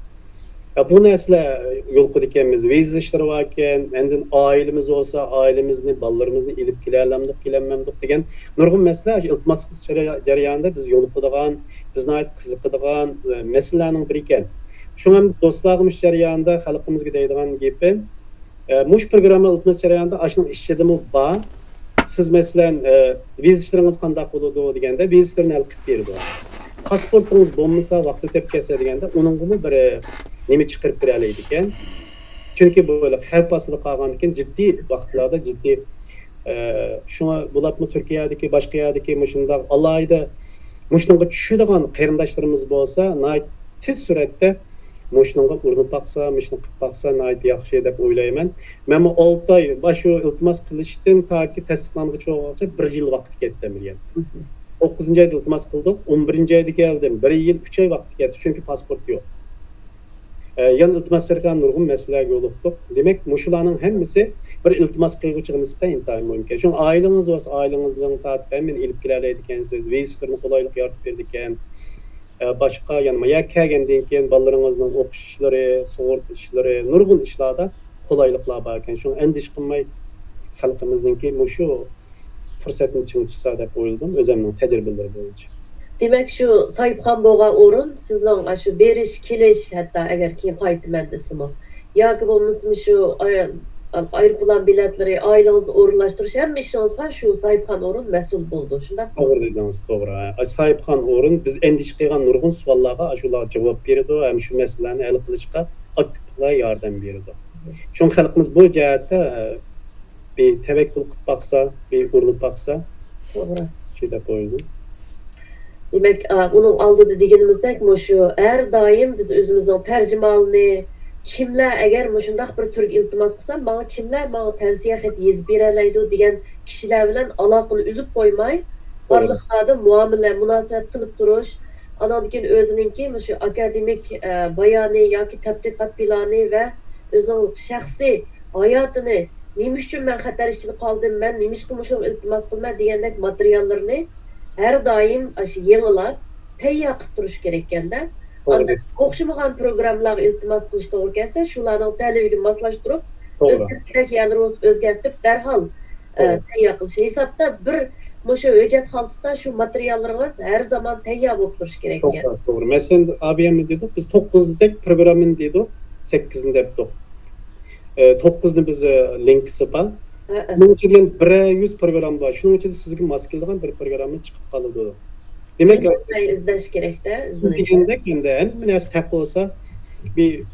يا، بۇ نەرسىلەر يولۇقىدىكەنمىز، ۋىزا ئىشلىرى باركەن، ئاندىن ئائىلىمىز بولسا، ئائىلىمىزنى، بالىلىرىمىزنى ئېلىپ كېلەلەمدۇق، كېلەلمەمدۇق دېگەن نۇرغۇن مەسىلە، شۇ ئىلتىماس قىلىش جەريا-، جەريانىدا بىز يولۇقىدىغان، بىز ناھايىتى قىزىقىدىغان، ئە، مەسىلىلەرنىڭ بىرى ئىكەن. شۇڭا دوستلارغا مۇشۇ جەرياندا خەلقىمىزگە دەيدىغان گېپىم، ئە، مۇشۇ پروگرامما ئىلتىماس جەريانىدا ئاشۇنىڭ ئىچىدىمۇ بار. سىز، مەسىلەن، ئە، ۋىزا ئىشلىرىڭىز قانداق بولىدۇ دېگەندە، ۋىزا ئىشلىرىنى ھەل قىلىپ بېرىدۇ. پاسپورتىڭىز بولمىسا، ۋاقتى ئۆتۈپ كەتسە دېگەندە، ئۇنىڭغىمۇ بىر، ئە، نېمە چىقىرىپ بېرەلەيدىكەن. چۈنكى بۇ خەۋپ ئاستىدا قالغاندىكىن، جىددىي ۋاقىتلاردا جىددىي، ئە، شۇڭا بولۇپمۇ تۈركىيەدىكى، باشقا يەردىكى مۇشۇنداق ئالاھىدە مۇشۇنىڭغا چۈشىدىغان قېرىنداشلىرىمىز بولسا، ناھايىتى تېز سۈرئەتتە مۇشۇنىڭغا ئۇرۇنۇپ باقسا، مۇشۇنى قىلىپ باقسا ناھايىتى ياخشى دەپ ئويلايمەن. مەنمۇ ئالتە ئاي، شۇ ئىلتىماس قىلىشتىن تاكى تەستىقلانغۇچە بولغانچە بىر يىل ۋاقىت كەتتى مېنىڭ. توققۇزىنچى ئايدا ئىلتىماس قىلدۇق، ئون بىرىنچى ئايدا كەلدىم. بىر يىل، ئۈچ ئاي ۋاقىت كەتتى، چۈنكى پاسپورت يوق. ئە، يەنە ئىلتىماس قىلغان نۇرغۇن مەسىلىلەرگە يولۇقتۇق. دېمەك، مۇشۇلارنىڭ ھەممىسى بىر ئىلتىماس قىلغۇچىغا نىسبەتەن ئىنتايىن مۇھىمكەن. شۇڭا ئائىلىڭىز بولسا، ئائىلىڭىزنىڭ تارتىپ ھەممىنى ئېلىپ كېلەلەيدىكەنسىز، ۋىزا ئىشلىرىنى قولايلىق يارىتىپ بېرىدىكەن. ئە، باشقا يەنە يەرگە كەلگەندىن كېيىن بالىلىرىڭىزنىڭ ئوقۇش ئىشلىرى، سۇغۇرتا ئىشلىرى، نۇرغۇن ئىشلاردا قولايلىقلار باركەن. شۇڭا ئەندىشە قىلماي، خەلقىمىزنىڭكى مۇشۇ پۇرسەتنى چىڭ تۇتسا دەپ ئويلىدىم، ئۆزۈمنىڭ تەجرىبىلىرى بويىچە. دېمەك، شۇ ساھىبخان بولغان ئورۇن سىزنىڭ ئاشۇ بېرىش، كېلىش، ھەتتا ئەگەر كېيىن قايتىمەن دېسىمۇ، ياكى بولمىسىمۇ شۇ ئاي-، ئايروپىلان بېلەتلىرى، ئائىلىڭىزنى ئورۇنلاشتۇرۇش، ھەممە ئىشىڭىزغا شۇ ساھىبخان ئورۇن مەسئۇل بولىدۇ، شۇنداقمۇ؟ توغرا دېدىڭىز، توغرا. ئاي، ساھىبخان ئورۇن بىز ئەندىشە قىلغان نۇرغۇن سوئاللارغا ئاشۇلار جاۋاب بېرىدۇ ھەم شۇ مەسىلىلەرنى ھەل قىلىشقا ئاكتىپلىقلا ياردەم بېرىدۇ. شۇڭا خەلقىمىز بۇ جەھەتتە، ئە، بىر تەۋەككۈل قىلىپ باقسا، بىر ئۇرۇنۇپ باقسا، توغرا. شۇ دەپ ئويلىدىم. دېمەك، ئا، ئۇنىڭ ئالدىدا دېگىنىمىزدەك، مۇشۇ ھەر دائىم بىز ئۆزىمىزنىڭ تەرجىمىھالىنى، كىملەر ئەگەر مۇشۇنداق بىر تۈرگە ئىلتىماس قىلسا، ماڭا كىملەر ماڭا تەۋسىيە خەت يېزىپ بېرەلەيدۇ دېگەن كىشىلەر بىلەن ئالاقىنى ئۈزۈپ قويماي، توغرا. ئارىلىقلاردا مۇئامىلە، مۇناسىۋەت قىلىپ تۇرۇش، ئاناندىن كېيىن ئۆزىنىڭكى مۇشۇ ئاكادېمىك، ئە، بايانى ياكى تەتقىقات پىلانى ۋە ئۆزىنىڭ شەخسىي ھاياتىنى، نېمە ئۈچۈن مەن خەتەر ئىچىدە قالدىم، مەن نېمىشقا مۇشۇنى ئىلتىماس قىلىمەن دېگەندەك ماتېرىياللىرىنى ھەر دائىم ئاشۇ يېڭىلاپ، تەييار قىلىپ تۇرۇش كېرەككەندە. توغرا. ئاندىن ئوخشىمىغان پروگراممىلارغا ئىلتىماس قىلىش توغرا كەلسە، شۇلارنىڭ تەلىپىگە ماسلاشتۇرۇپ، توغرا. ئۆزگەرتكۈدەك يەرلىرى بولسا ئۆزگەرتىپ، دەرھال، ئە، توغرا. تەييار قىلىش. ھېسابتا بىر مۇشۇ ھۆججەت خالتىسىدا شۇ ماتېرىياللىرىڭىز ھەر زامان تەييار بولۇپ تۇرۇشى كېرەككەن. توغرا، توغرا. مەسىلەن، ئابىيەمنى دېدۇق، بىز توققۇزدەك پروگراممىنى دېدۇق، سەككىزنى دەپتۇق. ئە، توققۇزنى بىز، ئە، لىنكىسى بار. ھە، ھە. شۇنىڭ ئىچىدە يەنە بىر يۈز پروگرامما بار. شۇنىڭ ئىچىدە سىزگە ماس كېلىدىغان بىر پروگرامما چىقىپ قالىدۇ. دېمەك، ئىزدەش كېرەكتە، سىز ئىزدىنىش. دېگەندەك، ئەمدى ھەممە نەرسە تەق بولسا، بىر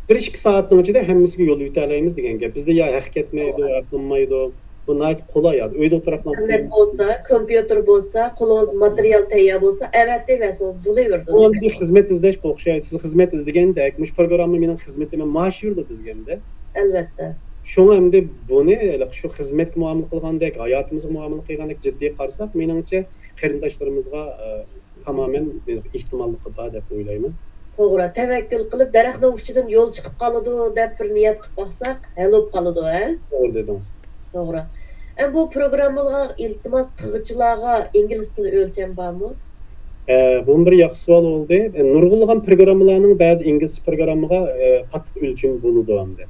بىر ئىككى سائەتنىڭ ئىچىدە ھەممىسىگە يول يۆتەلەيمىز دېگەن گەپ. بىزدە يا ھەق كەتمەيدۇ، يا قىلمايدۇ. بۇ ناھايىتى قولاي. ئۆيدە ئولتۇرۇپلا ئىنتېرنېت بولسا، كومپيۇتېر بولسا، قولىڭىزدا ماتېرىيال تەييار بولسا، ئەۋەتىۋەرسىڭىز بولۇۋېرىدۇ. ئۇ ئەمدى خىزمەت ئىزدەشكە ئوخشايدۇ. سىز خىزمەت ئىزدىگەندەك، مۇشۇ پروگرامما مېنىڭ خىزمىتىمنى مائاش بېرىدۇ بىزگە ئەمدى. ئەلۋەتتە. شۇڭا ئەمدى بۇنى ھېلىقى شۇ خىزمەتكە مۇئامىلە قىلغاندەك، ھاياتىمىزغا مۇئامىلە قىلغاندەك جىددىي قارىساق، مېنىڭچە قېرىنداشلىرىمىزغا، ئە، تامامەن ئېھتىماللىقى بار دەپ ئويلايمەن. توغرا، تەۋەككۈل قىلىپ دەرەخنىڭ ئۇچىدىن يول چىقىپ قالىدۇ دەپ بىر نىيەت قىلىپ باقساق، ھەل بولۇپ قالىدۇ، ھە؟ توغرا دېدىڭىز. توغرا. ئە، بۇ پروگراممىلارغا ئىلتىماس قىلغۇچىلارغا ئىنگلىز تىلى ئۆلچەم بارمۇ؟ ئە، بۇمۇ بىر ياخشى سوئال بولدى. ئە، نۇرغۇنلىغان پروگراممىلارنىڭ بەزى ئىنگلىزچە پروگراممىغا، ئە، قاتتىق ئۆلچىمى بولىدۇ ئەمدى.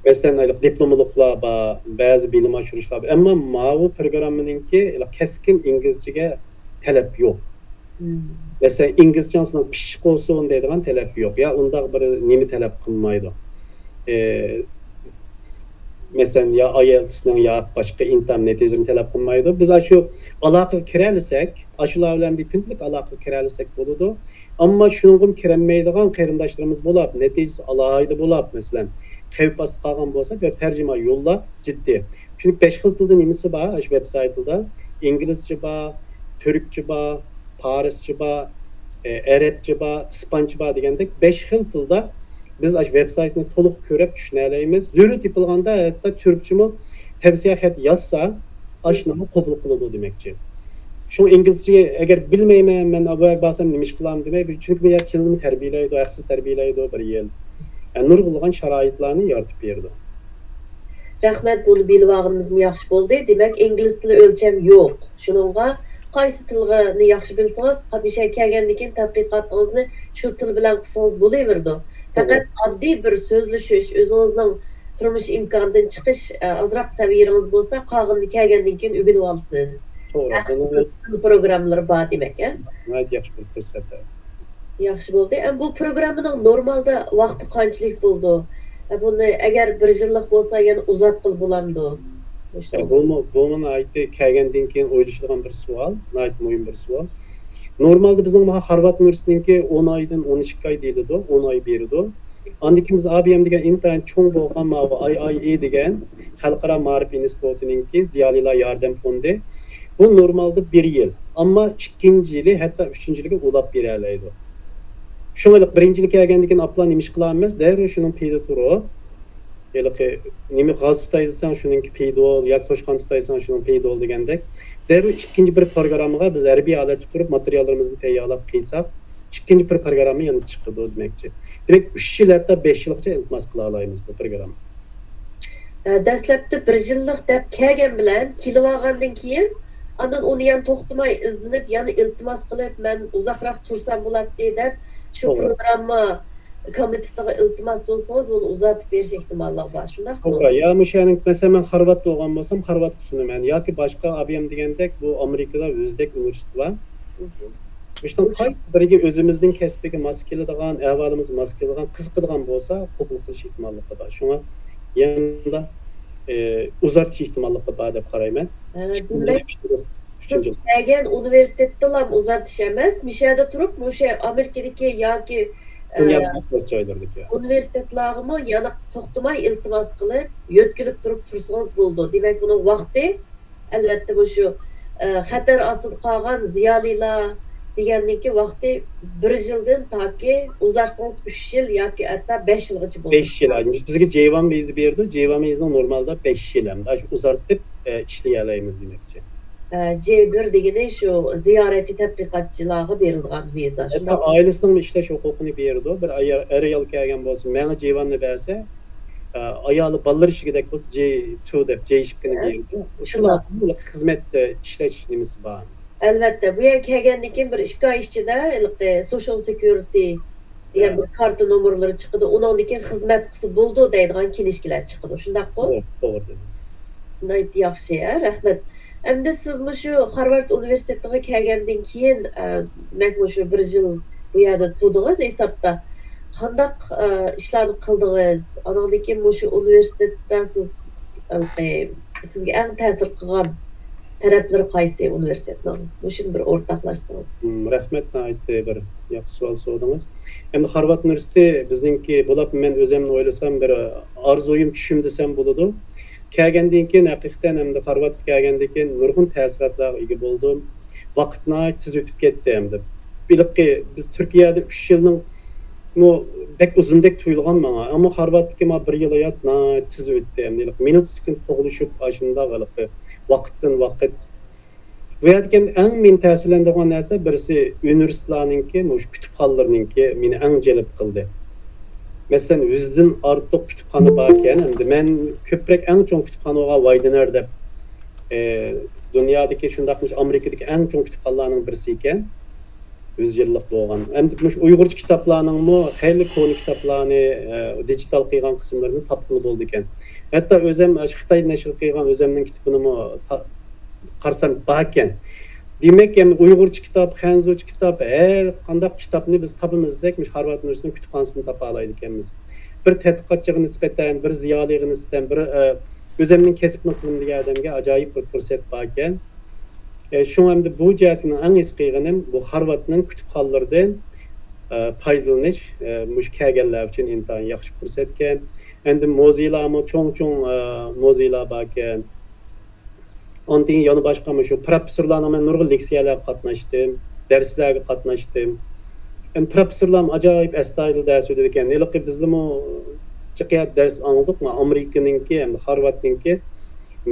مەسىلەن، ھېلىقى دىپلوملۇقلار بار، بەزى بىلىم ئاشۇرۇشلار بار. ئەمما ماۋۇ پروگراممىنىڭكى ھېلىقى كەسكىن ئىنگلىزچىگە تەلەپ يوق. مەسىلەن، ئىنگلىزچىڭىزنىڭ پىششىق بولسۇن دەيدىغان تەلەپ يوق. يا ئۇنداق بىر نېمە تەلەپ قىلمايدۇ. ئى، مەسىلەن، يا ئايېلتىسنىڭ يا باشقا ئىمتىھان نەتىجىلىرىنى تەلەپ قىلمايدۇ. بىز ئاشۇ ئالاقىگە كىرەلىسەك، ئاشۇلار بىلەن بىر كۈندىلىك ئالاقىگە كىرەلىسەك بولىدۇ. ئەمما شۇنىڭغىمۇ كىرەلمەيدىغان قېرىنداشلىرىمىز بولاپ، نەتىجىسى ئالاھىدە بولاپ، مەسىلەن، خەۋپ ئاستىدا قالغان بولسا، بىر تەرجىمان يوللاپ جىددىي. چۈنكى بەش خىل تىلدا نېمىسى بار، ئاشۇ ۋېب سايتىدا ئىنگلىزچە بار، تۈركچە بار، پارسچە بار، ئە، ئەرەبچە بار، ئىسپانچە بار دېگەندەك بەش خىل تىلدا بىز ئاشۇ ۋېب سايتنى تولۇق كۆرۈپ چۈشىنەلەيمىز. زۆرۈر تېپىلغاندا ھەتتا تۈركچىمۇ تەۋسىيە خەت يازسا، ئاشۇنىمۇ قوبۇل قىلىدۇ دېمەكچى. شۇڭا ئىنگلىزچە ئەگەر بىلمەيمەن، مەن ئۇ يەرگە بارسام نېمە ئىش قىلارمۇ دېمەي، چۈنكى بۇ يەر تىلنىمۇ تەربىيەلەيدۇ، ھەقسىز تەربىيەلەيدۇ بىر يىل. يەنى نۇرغۇنلىغان شارائىتلارنى يارىتىپ بېرىدۇ. رەھمەت، بۇنى بىلىۋالغىنىمىزمۇ ياخشى بولدى. دېمەك، ئىنگلىز تىلى ئۆلچەم يوق. شۇنىڭغا قايسى تىلنى ياخشى بىلسىڭىز، ھەمىشە كەلگەندىن كېيىن تەتقىقاتىڭىزنى شۇ تىل بىلەن قىلسىڭىز بولۇۋېرىدۇ. پەقەت ئاددىي بىر سۆزلىشىش، ئۆزىڭىزنىڭ تۇرمۇش ئىمكانىدىن چىقىش، ئە، ئازراق سەۋىيىڭىز بولسا، قالغىنىنى كەلگەندىن كېيىن ئۆگىنىۋالىسىز. توغرا. ھەقسىز تىل پروگراممىلىرى بار دېمەك، ھە؟ ناھايىتى ياخشى بىر پۇرسەت. ياخشى بولدى. ئەمما بۇ پروگراممىنىڭ نورمالدا ۋاقتى قانچىلىك بولىدۇ؟ ئە، بۇنى ئەگەر بىر يىللىق بولسا، يەنە ئۇزارتقىلى بولامدۇ؟ مۇشۇ. ئە، بۇمۇ، بۇمۇ ناھايىتى كەلگەندىن كېيىن ئويلىشىدىغان بىر سوئال، ناھايىتى مۇھىم بىر سوئال. نورمالدا بىزنىڭ مانا خارۋارد ئۇنىۋېرسىتېتىنىڭكى ئون ئايدىن ئون ئىككى ئاي دېيىلىدۇ، ئون ئاي بېرىدۇ. ئاندىن كېيىن بىز ئا بى ئېم دېگەن ئىنتايىن چوڭ بولغان ماۋۇ ئاي ئاي ئى دېگەن خەلقئارا مائارىپ ئىنستىتۇتىنىڭكى زىيالىيلار ياردەم فوندى. بۇ نورمالدا بىر يىل، ئەمما ئىككىنچى يىلى، ھەتتا ئۈچىنچى يىلىگە ئۇلاپ بېرەلەيدۇ. شۇڭا بىرىنچى يىلى كەلگەندىن كېيىن ئاپلا نېمە ئىش قىلالمايمىز، دەررۇ شۇنىڭ پېيىدە تۇرۇپ، ھېلىقى نېمە غاز تۇتاي دېسەڭ، شۇنىڭكى پېيىدە بول، ياكى توشقان تۇتاي دېسەڭ، شۇنىڭ پېيىدە بول دېگەندەك. دەررۇ ئىككىنچى بىر پروگراممىغا بىز ھەربىي ھالەتتە تۇرۇپ، ماتېرىياللىرىمىزنى تەييارلاپ قىلساق، ئىككىنچى بىر پروگرامما يەنە چىقىدۇ دېمەكچى. دېمەك، ئۈچ يىل، ھەتتا بەش يىلغىچە ئىلتىماس قىلالايمىز بۇ پروگرامما. ئە، دەسلەپتە بىر يىللىق دەپ كەلگەن بىلەن، كېلىۋالغاندىن كېيىن، ئاندىن ئۇنى يەنە توختىماي ئىزدىنىپ، يەنە ئىلتىماس قىلىپ، مەن ئۇزاقراق تۇرسام بولاتتى دەپ، شۇ توغرا. پروگرامما كومىتېتىغا ئىلتىماس سۇنسىڭىز، ئۇنى ئۇزارتىپ بېرىش ئېھتىماللىقى بار، شۇنداقمۇ؟ توغرا. يا مۇشۇ يەرنىڭ، مەسىلەن، مەن خارۋاردتا ئوقۇغان بولسام، خارۋاردقا سۇنىمەن. ياكى باشقا ئا بى ئېم دېگەندەك، بۇ ئامېرىكىدا ئۆزىدەك ئۇنىۋېرسىتېت بار. مۇشۇنىڭ قايسى بىرىگە ئۆزىمىزنىڭ كەسپىگە ماس كېلىدىغان، ئەھۋالىمىزغا ماس كېلىدىغان، قىزىقىدىغان بولسا، قوبۇل قىلىش ئېھتىماللىقى بار. شۇڭا يەنە، ئى، ئۇزارتىش ئېھتىماللىقى بار دەپ قارايمەن. ھە، ئىككىنچى دېمەك، سىز كەلگەن ئۇنىۋېرسىتېتتىلا ئۇزارتىش ئەمەس، مۇشۇ يەردە تۇرۇپ، مۇشۇ ئامېرىكىدىكى ياكى، ئى، دۇنيانىڭ ھەر قايسى جايلىرىدىكى ئۇنىۋېرسىتېتلارغىمۇ يەنە توختىماي ئىلتىماس قىلىپ، يۆتكىلىپ تۇرۇپ تۇرسىڭىز بولىدۇ. دېمەك، بۇنىڭ ۋاقتى، ئەلۋەتتە، مۇشۇ، ئە، خەتەر ئاستىدا قالغان زىيالىيلار دېگەننىڭكى ۋاقتى بىر يىلدىن تاكى ئۇزارتسىڭىز ئۈچ يىل ياكى ھەتتا بەش يىلغىچە بولىدۇ. بەش يىل. بىز، بىزگە جەي ۋان ۋىزا بېرىدۇ. جەي ۋان ۋىزىنىڭ نورمالدا بەش يىل ھەمدە ئاشۇ ئۇزارتىپ، ئە، ئىشلىيەلەيمىز دېمەكچى. ئە، جەي بىر دېگىنى شۇ زىيارەتچى تەتقىقاتچىلارغا بېرىلىدىغان ۋىزا، ھەتتا شۇنداقمۇ؟ ئائىلىسىنىڭمۇ ئىشلەش ھوقۇقىنى بېرىدۇ. بىر ئايال، ئەر-ئايال كەلگەن بولسا، ماڭا جەي ۋاننى بەرسە، ئايالى بالىلىرى ئىچىگىدەك بولسا، جەي تۇ دەپ، جەي ئىككىنى بېرىدۇ. شۇنداق. شۇلار خىزمەتتە ئىشلەش نېمىسى بار. ئەلۋەتتە، بۇ يەرگە كەلگەندىن كېيىن بىر ئىككى ئاي ئىچىدە ھېلىقى سوشال سېكيۇرىتى دېگەن بىر كارتا نومۇرلىرى چىقىدۇ. ئۇنىڭدىن كېيىن خىزمەت قىلسا بولىدۇ دەيدىغان كىنىشكىلەر چىقىدۇ. شۇنداققۇ؟ توغرا، توغرا دېدىڭىز. ناھايىتى ياخشى، ھە، رەھمەت. ئەمدى سىز مۇشۇ خارۋارد ئۇنىۋېرسىتېتىغا كەلگەندىن كېيىن، ئە، دېمەك، مۇشۇ بىر يىل بۇ يەردە تۇردىڭىز ھېسابتا. قانداق، ئە، ئىشلارنى قىلدىڭىز؟ ئانىڭدىن كېيىن مۇشۇ ئۇنىۋېرسىتېتتا سىز، ھېلىقى، سىزگە ئەڭ تەسىر قىلغان تەرەپلىرى قايسى ئۇنىۋېرسىتېتنىڭ؟ مۇشۇنى بىر ئورتاقلاشسىڭىز. ھىم، رەھمەت، ناھايىتى بىر ياخشى سوئال سورىدىڭىز. ئەمدى خارۋارد ئۇنىۋېرسىتېتى بىزنىڭكى بولۇپ، مەن ئۆزۈمنى ئويلىسام، بىر ئارزۇيۇم، چۈشۈم دېسەم بولىدۇ. كەلگەندىن كېيىن، ھەقىقەتەن ئەمدى خارۋاردقا كەلگەندىن كېيىن نۇرغۇن تەسىراتلارغا ئىگە بولدۇم. ۋاقىت ناھايىتى تېز ئۆتۈپ كەتتى ئەمدى. بېلىقى بىز تۈركىيەدە ئۈچ يىلنىڭ مۇ بەك ئۇزۇندەك تۇيۇلغان ماڭا. ئەمما خارۋاردتىكى ما بىر يىل ھايات ناھايىتى تېز ئۆتتى ئەمدى. مىنۇت سېكۇنت قوغلىشىپ، ئاشۇنداق ھېلىقى ۋاقىتتىن ۋاقىت. بۇ يەردىكى ئەڭ مېنى تەسىرلەندۈرگەن نەرسە بىرسى ئۇنىۋېرسىتېتلارنىڭكى، مۇشۇ كۇتۇپخانىلىرىنىڭكى مېنى ئەڭ جەلپ قىلدى. مەسىلەن، يۈزدىن ئارتۇق كۇتۇپخانا باركەن، ئەمدى مەن كۆپرەك ئەڭ چوڭ كۇتۇپخانا بولغان ۋايدېنەر دەپ، ئە، دۇنيادىكى شۇنداق مۇشۇ ئامېرىكىدىكى ئەڭ چوڭ كۇتۇپخانىلارنىڭ بىرسى ئىكەن. يۈز يىللىق بولغان. ئەمدى مۇشۇ ئۇيغۇرچە كىتابلارنىڭمۇ خېلى كونا كىتابلارنى، ئە، دىجىتال قىلغان قىسىملىرىنى تاپقىلى بولىدىكەن. ھەتتا ئۆزەم ئاشۇ خىتاي نەشر قىلغان ئۆزەمنىڭ كىتابىنىمۇ تا-، قارىسام باركەن. دېمەك، ئەمدى ئۇيغۇرچە كىتاب، خەنزۇچە كىتاب، ھەر قانداق كىتابنى بىز تاپىمىز دېسەك، مۇشۇ خارۋارد ئۇنىۋېرسىتېتىنىڭ كۇتۇپخانىسىدىن تاپالايدىكەنمىز. بىر تەتقىقاتچىغا نىسبەتەن، بىر زىيالىيغا نىسبەتەن، بىر، ئە، ئۆزەمنىڭ كەسپىنى قىلىمەن دېگەن ئادەمگە ئاجايىپ بىر پۇرسەت باركەن. ئە، شۇڭا ئەمدى بۇ جەھەتتىن ئەڭ ھېس قىلغىنىم بۇ خارۋاردنىڭ كۇتۇپخانىلىرىدىن، ئە، پايدىلىنىش، ئە، مۇشۇ كەلگەنلەر ئۈچۈن ئىنتايىن ياخشى پۇرسەتكەن. ئەمدى مۇزېيلارمۇ چوڭ-چوڭ، ئە، مۇزېيلار باركەن. ئاندىن كېيىن يەنە باشقا مۇشۇ پروفېسسورلارنىڭ مەن نۇرغۇن لېكسىيەلەرگە قاتناشتىم، دەرسلەرگە قاتناشتىم. ئەمدى پروفېسسورلارمۇ ئاجايىپ ئەستايىدىل دەرس ئۆتىدىكەن. ھېلىقى بىزلىمۇ جىقىيات دەرس ئاڭلىدۇق، مانا ئامېرىكىنىڭكى ھەمدە خارۋاردنىڭكى.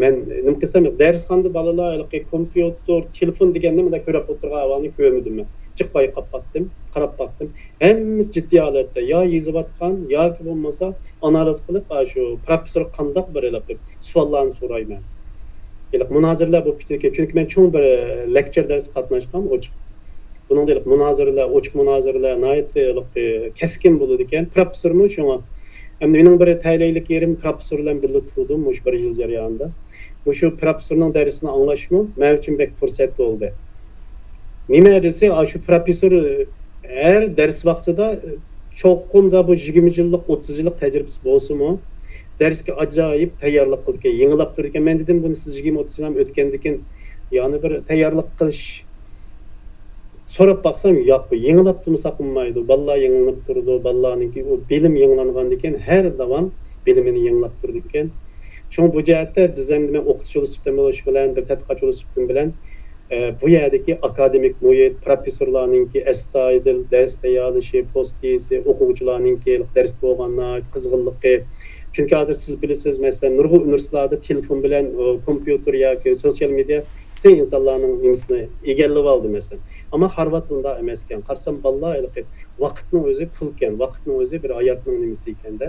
مەن نېمە قىلسام، دەرسخانىدا بالىلار ھېلىقى كومپيۇتېر، تېلېفون دېگەننى مۇنداق كۆرۈپ ئولتۇرغان ئەھۋالنى كۆرمىدىم مەن. جىق بايقاپ باقتىم، قاراپ باقتىم. ھەممىسى جىددىي ھالەتتە يا يېزىۋاتقان ياكى بولمىسا ئانالىز قىلىپ، ئاشۇ پروفېسسور قانداق بىر ھېلىقى سوئاللارنى سورايمەن. ھېلىقى مۇنازىرىلەر بولۇپ كېتىدىكەن. چۈنكى مەن چوڭ بىر لېكتۇر دەرسكە قاتناشقان، ئوچۇق. بۇنىڭدا ھېلىقى مۇنازىرىلەر، ئوچۇق مۇنازىرىلەر ناھايىتى ھېلىقى كەسكىن بولىدىكەن. پروفېسسورمۇ شۇڭا. ئەمدى مېنىڭ بىر تەلەيلىك يېرىم پروفېسسور بىلەن بىللە تۇردۇم مۇشۇ بىر يىل جەريانىدا. مۇشۇ پروفېسسورنىڭ دەرسىنى ئاڭلاشمۇ مەن ئۈچۈن بەك پۇرسەت بولدى. نېمە دېسە، ئاشۇ پروفېسسور ھەر دەرس ۋاقتىدا چوقۇم بۇ يىگىرمە يىللىق، ئوتتۇز يىللىق تەجرىبىسى بولسىمۇ، دەرسكە ئاجايىپ تەييارلىق قىلىدىكەن، يېڭىلاپ تۇرىدىكەن. مەن دېدىم، بۇنى سىز يىگىرمە ئوتتۇز يىل ئۆتكەندىن كېيىن يەنە بىر تەييارلىق قىلىش سوراپ باقسام، ياق، بۇ يېڭىلاپ تۇرمىساق بولمايدۇ. بالىلار يېڭىلىنىپ تۇرىدۇ، بالىلارنىڭكى ئۇ بىلىم يېڭىلانغاندىن كېيىن ھەر داۋام بىلىمىنى يېڭىلاپ تۇرىدىكەن. شۇڭا بۇ جەھەتتە بىز ھەم، مەن ئوقۇتقۇچى ۋېلىسىپىتىم بولۇش بىلەن، بىر تەتقىقاتچى ۋېلىسىپىتىم بىلەن، ئە، بۇ يەردىكى ئاكادېمىك مۇھىت، پروفېسسورلارنىڭكى ئەستايىدىل دەرس تەييارلىشى، پوزىتسىيىسى، ئوقۇغۇچىلارنىڭكى دەرستە بولغان ناھايىتى قىزغىنلىقى. چۈنكى ھازىر سىز بىلىسىز، مەسىلەن، نۇرغۇن ئۇنىۋېرسىتېتلاردا تېلېفون بىلەن، ئۇ، كومپيۇتېر ياكى سوتسىيال مېدىيا پۈتۈن ئىنسانلارنىڭ نېمىسىنى ئىگىلىۋالدى، مەسىلەن. ئەمما خارۋارد ئۇنداق ئەمەسكەن. قارىسام، بالىلار ھېلىقى ۋاقىتنىڭ ئۆزى پۇلكەن، ۋاقىتنىڭ ئۆزى بىر ھاياتنىڭ نېمىسى ئىكەندە.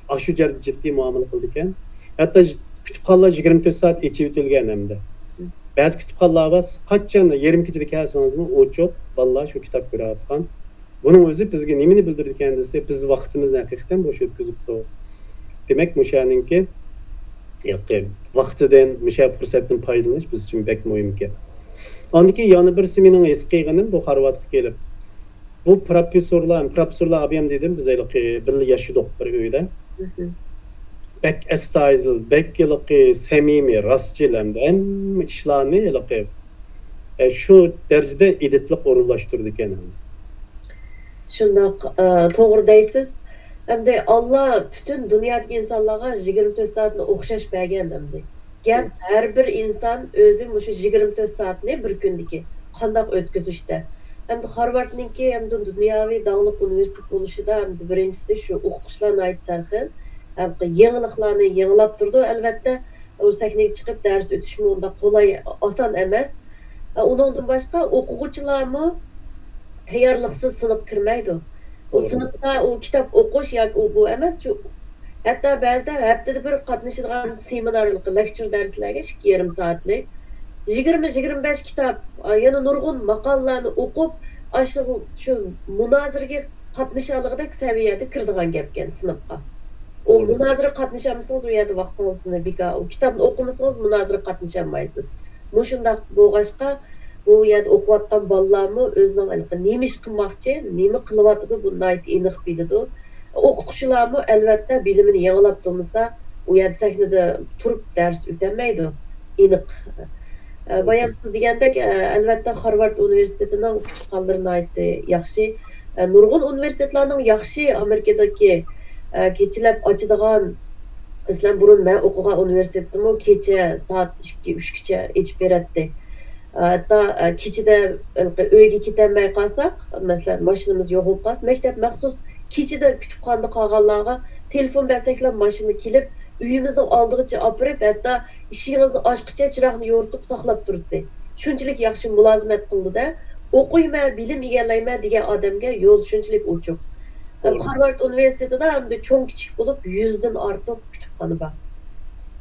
ئاشۇ جەھەتتە جىددىي مۇئامىلە قىلىدىكەن. ھەتتا ژ-، كۇتۇپخانىلار يىگىرمە تۆت سائەت ئېچىۋېتىلگەن ئەمدى. بەزى كۇتۇپخانىلار بار، سىز قاچان يېرىم كېچىدە كەلسىڭىزمۇ ئوچۇق، بالىلار شۇ كىتاب كۆرۈۋاتقان. بۇنىڭ ئۆزى بىزگە نېمىنى بىلدۈرىدىكەن دېسە، بىز ۋاقتىمىزنى ھەقىقەتەن بوش ئۆتكۈزۈپتۇ. دېمەك، مۇشۇنىڭكى ۋاقتىدىن، مۇشۇ پۇرسەتتىن پايدىلىنىش بىز ئۈچۈن بەك مۇھىمكەن. ئاندىن كېيىن يەنە بىرسى مېنىڭ ھېس قىلغىنىم، بۇ خارۋاردقا كېلىپ، بۇ پروفېسسورلار، پروفېسسورلار ئابىيام دېدىم، بىز ھېلىقى بىللە ياشىدۇق بىر ئۆيدە. بەك ئەستايىدىل، بەك ھېلىقى سەمىمىي، راستچىل ھەمدە ھەممە ئىشلارنى ھېلىقى، ئە، شۇ دەرىجىدە ئىدىتلىق ئورۇنلاشتۇرىدىكەن. شۇنداق، ئە، توغرا دەيسىز. ئەمدى ئاللا پۈتۈن دۇنيادىكى ئىنسانلارغا يىگىرمە تۆت سائەتنى ئوخشاش بەرگەن ئەمدى. گەپ ھەر بىر ئىنسان ئۆزى مۇشۇ يىگىرمە تۆت سائەتنى بىر كۈندىكى قانداق ئۆتكۈزۈشتە. ئەمدى خارۋاردنىڭكى ئەمدى دۇنياۋى داڭلىق ئۇنىۋېرسىتېت بولۇشىدا ئەمدى بىرىنچىسى شۇ ئوقۇتقۇچىلار ناھايىتى سەرخىل. ھەم يېڭىلىقلارنى يېڭىلاپ تۇرىدۇ، ئەلۋەتتە. ئۇ سەھنىگە چىقىپ دەرس ئۆتۈشمۇ ئۇنداق قولاي، ئاسان ئەمەس. ئۇنىڭدىن باشقا ئوقۇغۇچىلارمۇ تەييارلىقسىز سىنىپقا كىرمەيدۇ. ئۇ سىنىپتا ئۇ كىتاب ئوقۇش ياكى ئۇ بۇ ئەمەس، شۇ ھەتتا بەزىدە ھەپتىدە بىر قاتنىشىدىغان سېمىنار، لېكتۇر دەرسلەرگە ئىككى يېرىم سائەتلىك، يىگىرمە، يىگىرمە بەش كىتاب، يەنە نۇرغۇن ماقالىلەرنى ئوقۇپ، ئاشۇ شۇ مۇنازىرىگە قاتنىشالىغۇدەك سەۋىيەدە كىرىدىغان گەپكەن سىنىپقا. ئۇ مۇنازىرىگە قاتنىشالمىسىڭىز، ئۇ يەردە ۋاقتىڭىزنى بىكار، ئۇ كىتابنى ئوقۇمىسىڭىز، مۇنازىرىگە قاتنىشالمايسىز. مۇشۇنداق بولغاچقا، بۇ يەردە ئوقۇۋاتقان بالىلارمۇ ئۆزىنىڭ ھېلىقى نېمە ئىش قىلماقچى، نېمە قىلىۋاتىدۇ، بۇنى ناھايىتى ئېنىق بىلىدۇ. ئوقۇتقۇچىلارمۇ ئەلۋەتتە بىلىمىنى يېڭىلاپ تۇرمىسا، ئۇ يەردە سەھنىدە تۇرۇپ دەرس ئۆتەلمەيدۇ. ئېنىق. ئە، بايام سىز دېگەندەك، ئە، ئەلۋەتتە، خارۋارد ئۇنىۋېرسىتېتىنىڭ كۇتۇپخانىلىرى ناھايىتى ياخشى. ئە، نۇرغۇن ئۇنىۋېرسىتېتلارنىڭ ياخشى ئامېرىكىدىكى، ئە، كېچىلەپ ئاچىدىغان، مەسىلەن، بۇرۇن مەن ئوقۇغان ئۇنىۋېرسىتېتتىمۇ كېچە سائەت ئىككى، ئۈچكىچە ئېچىپ بېرەتتى. ئە، ھەتتا، ئە، كېچىدە ھېلىقى ئۆيگە كېتەلمەي قالساق، مەسىلەن، ماشىنىمىز يوق بولۇپ قالسا، مەكتەپ مەخسۇس كېچىدە كۇتۇپخانىدا قالغانلارغا تېلېفون بەرسەكلا، ماشىنا كېلىپ، ئۆيىمىزنىڭ ئالدىغىچە ئاپىرىپ، ھەتتا ئىشىكىڭىزنى ئاچقىچە چىراغنى يورۇتۇپ ساقلاپ تۇراتتى. شۇنچىلىك ياخشى مۇلازىمەت قىلدى-دە، ئوقۇيمەن، بىلىم ئىگىلەيمەن دېگەن ئادەمگە يول شۇنچىلىك ئوچۇق. توغرا. خارۋارد ئۇنىۋېرسىتېتىدا ئەمدى چوڭ-كىچىك بولۇپ يۈزدىن ئارتۇق كۇتۇپخانا بار.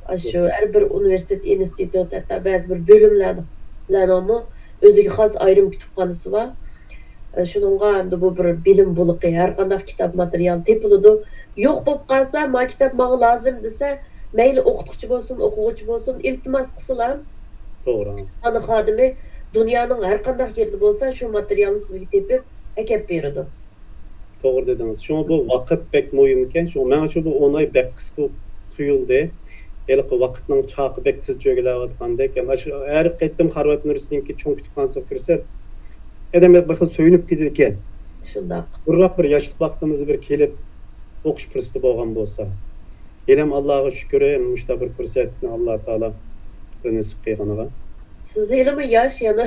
ئاشۇ ھەر بىر ئۇنىۋېرسىتېت، ئىنستىتۇت، ھەتتا بەزى بىر بۆلۈملەرنىڭمۇ ئۆزىگە خاس ئايرىم كۇتۇپخانىسى بار. ئە، شۇنىڭغا ئەمدى بۇ بىر بىلىم بۇلىقى، ھەر قانداق كىتاب ماتېرىيال تېپىلىدۇ. يوق بولۇپ قالسا، ما كىتاب ماڭا لازىم دېسە، مەيلى ئوقۇتقۇچى بولسۇن، ئوقۇغۇچى بولسۇن، ئىلتىماس قىلسىلا، توغرا. كۇتۇپخانا خادىمى دۇنيانىڭ ھەر قانداق يېرىدە بولسا، شۇ ماتېرىيالنى سىزگە تېپىپ ئەكەپ بېرىدۇ. توغرا دېدىڭىز. شۇڭا بۇ ۋاقىت بەك مۇھىم ئىكەن. شۇڭا مېنىڭچە بۇ ئون ئاي بەك قىسقا تۇيۇلدى. ھېلىقى ۋاقىتنىڭ چاقى بەك تېز چۆگىلەۋاتقاندەك. يەنى شۇ ھەر قېتىم خارۋارد ئۇنىۋېرسىتېتىنىڭكى چوڭ كۇتۇپخانىسىغا كىرسەم، ئادەم بىر خىل سۆيۈنۈپ كېتىدىكەن. شۇنداق. بۇرۇنراق بىر ياشلىق ۋاقتىمىزدا بىر كېلىپ ئوقۇش پۇرسىتى بولغان بولسا. ھېلىھەم ئاللاغا شۈكۈر، مۇشۇنداق بىر پۇرسەتنى ئاللا تائالا بىر نېسىپ قىلغىنىغا. سىز ھېلىمۇ ياش، يەنە،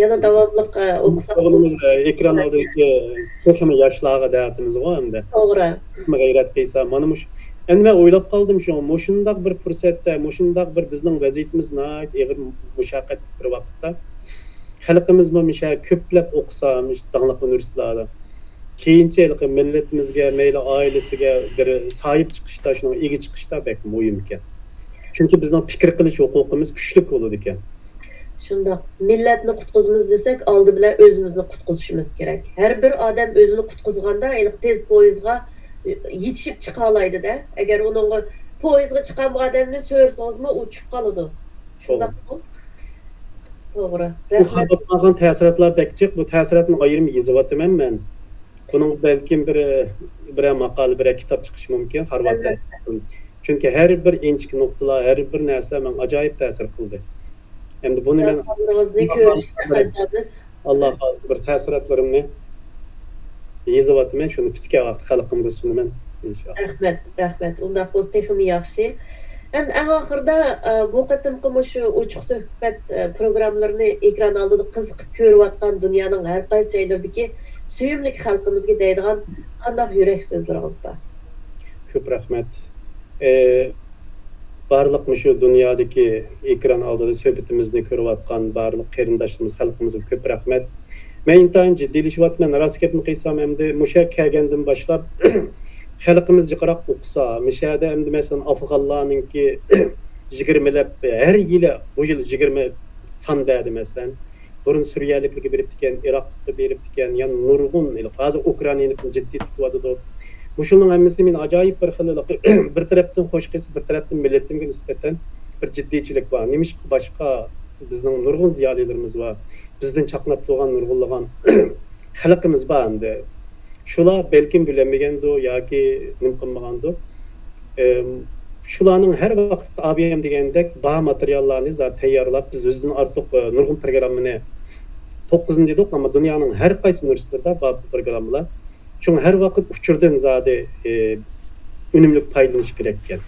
يەنە داۋاملىق، ئە، ئوقۇساق بولىدۇ. ئوغلىمىز، ئە، ئېكران ئالدىدىكى تېخىمۇ ياشلارغا دەۋاتىمىزغۇ ئەمدى. توغرا. غەيرەت قىلسا، مانا مۇشۇ. ئەمدى مەن ئويلاپ قالدىم شۇ، مۇشۇنداق بىر پۇرسەتتە، مۇشۇنداق بىر بىزنىڭ ۋەزىيىتىمىز ناھايىتى ئېغىر مۇشەققەتلىك بىر ۋاقىتتا، خەلقىمىزمۇ مۇشۇ كۆپلەپ ئوقۇسا، مۇشۇ داڭلىق ئۇنىۋېرسىتېتلاردا، كېيىنچە ھېلىقى مىللىتىمىزگە، مەيلى ئائىلىسىگە بىر ساھىب چىقىشتا، شۇنىڭغا ئىگە چىقىشتا بەك مۇھىم ئىكەن. چۈنكى بىزنىڭ پىكىر قىلىش ھوقۇقىمىز كۈچلۈك بولىدىكەن. شۇنداق. مىللەتنى قۇتقۇزىمىز دېسەك، ئالدى بىلەن ئۆزىمىزنى قۇتقۇزۇشىمىز كېرەك. ھەر بىر ئادەم ئۆزىنى قۇتقۇزغاندا، ھېلىقى تېز پويىزغا يېتىشىپ چىقالايدۇ-دە. ئەگەر ئۇنىڭغا، پويىزغا چىقالمىغان ئادەمنى سۆرىسىڭىزمۇ، ئۇ چۈشۈپ قالىدۇ. شۇنداقمۇ؟ توغرا. بۇ رەھمەت. خەۋپ قالغان تەسىراتلار بەك جىق. بۇ تەسىراتنى ئايرىم يېزىۋاتىمەن مەن. بۇنىڭ بەلكىم بىر، بىرەر ماقالە، بىرەر كىتاب چىقىشى مۇمكىن، خارۋارد. ئەلۋەتتە. چۈنكى ھەر بىر ئىنچىكە نۇقتىلار، ھەر بىر نەرسىلەر ماڭا ئاجايىپ تەسىر قىلدى. ئەمدى بۇنى مەن يازغانلىرىڭىزنى كۆرۈشكە خاھىشلەيمىز. ئاللا خالىسا بىر تەسىراتلىرىمنى يېزىۋاتىمەن، شۇنى پۈتكەن ۋاقىت خەلقىمگە سۇنىمەن، ئىنشائاللا. رەھمەت، رەھمەت. ئۇنداق بولسا تېخىمۇ ياخشى. ئەمدى ئەڭ ئاخىرىدا، ئە، بۇ قېتىمقى مۇشۇ ئوچۇق سۆھبەت، ئە، پروگراممىلىرىنى ئېكران ئالدىدا قىزىقىپ كۆرۈۋاتقان دۇنيانىڭ ھەر قايسى جايلىرىدىكى سۆيۈملۈك خەلقىمىزگە دەيدىغان قانداق يۈرەك سۆزلىرىڭىز بار؟ كۆپ رەھمەت. ئە، بارلىق مۇشۇ دۇنيادىكى ئېكران ئالدىدا سۆھبىتىمىزنى كۆرۈۋاتقان بارلىق قېرىنداشلىرىمىز، خەلقىمىزغا كۆپ رەھمەت. مەن ئىنتايىن جىددىيلىشىۋاتىمەن. راست گەپنى قىلسام، ئەمدى مۇشۇ يەرگە كەلگەندىن باشلاپ، خەلقىمىز جىقراق ئوقۇسا، مۇشۇ يەردە ئەمدى، مەسىلەن، ئافغانلارنىڭكى يىگىرمىلەپ، ھەر يىلى، بۇ يىل يىگىرمە سان بەردى، مەسىلەن. بۇرۇن سۈرىيەلىكلەرگە بېرىپتىكەن، ئىراقلىققا بېرىپتىكەن، يەنە نۇرغۇن، ھازىر ئۇكرائىنىلىكنى جىددىي تۇتۇۋاتىدۇ. مۇشۇنىڭ ھەممىسى مېنى ئاجايىپ بىر خىل، بىر تەرەپتىن خوش قىلسا، بىر تەرەپتىن مىللىتىمگە نىسبەتەن بىر جىددىيچىلىك بار. نېمىشقا باشقا بىزنىڭ نۇرغۇن زىيالىيلىرىمىز بار، بىزدىن چاقناپ تۇرغان نۇرغۇنلىغان خەلقىمىز بار ئەمدى. شۇلار بەلكىم بىلەلمىگەندۇ ياكى نېمە قىلمىغاندۇ. ئەم، شۇلارنىڭ ھەر ۋاقىت ئابىيەم دېگەندەك بار ماتېرىياللارنى زادى تەييارلاپ، بىز يۈزدىن ئارتۇق، ئە، نۇرغۇن پروگراممىنى، توققۇزنى دېدۇق، ئەمما دۇنيانىڭ ھەر قايسى ئۇنىۋېرسىتېتلىرىدا بار بۇ پروگراممىلار. شۇڭا ھەر ۋاقىت ئۇچۇردىن زادى، ئە، ئۈنۈملۈك پايدىلىنىش كېرەككەن.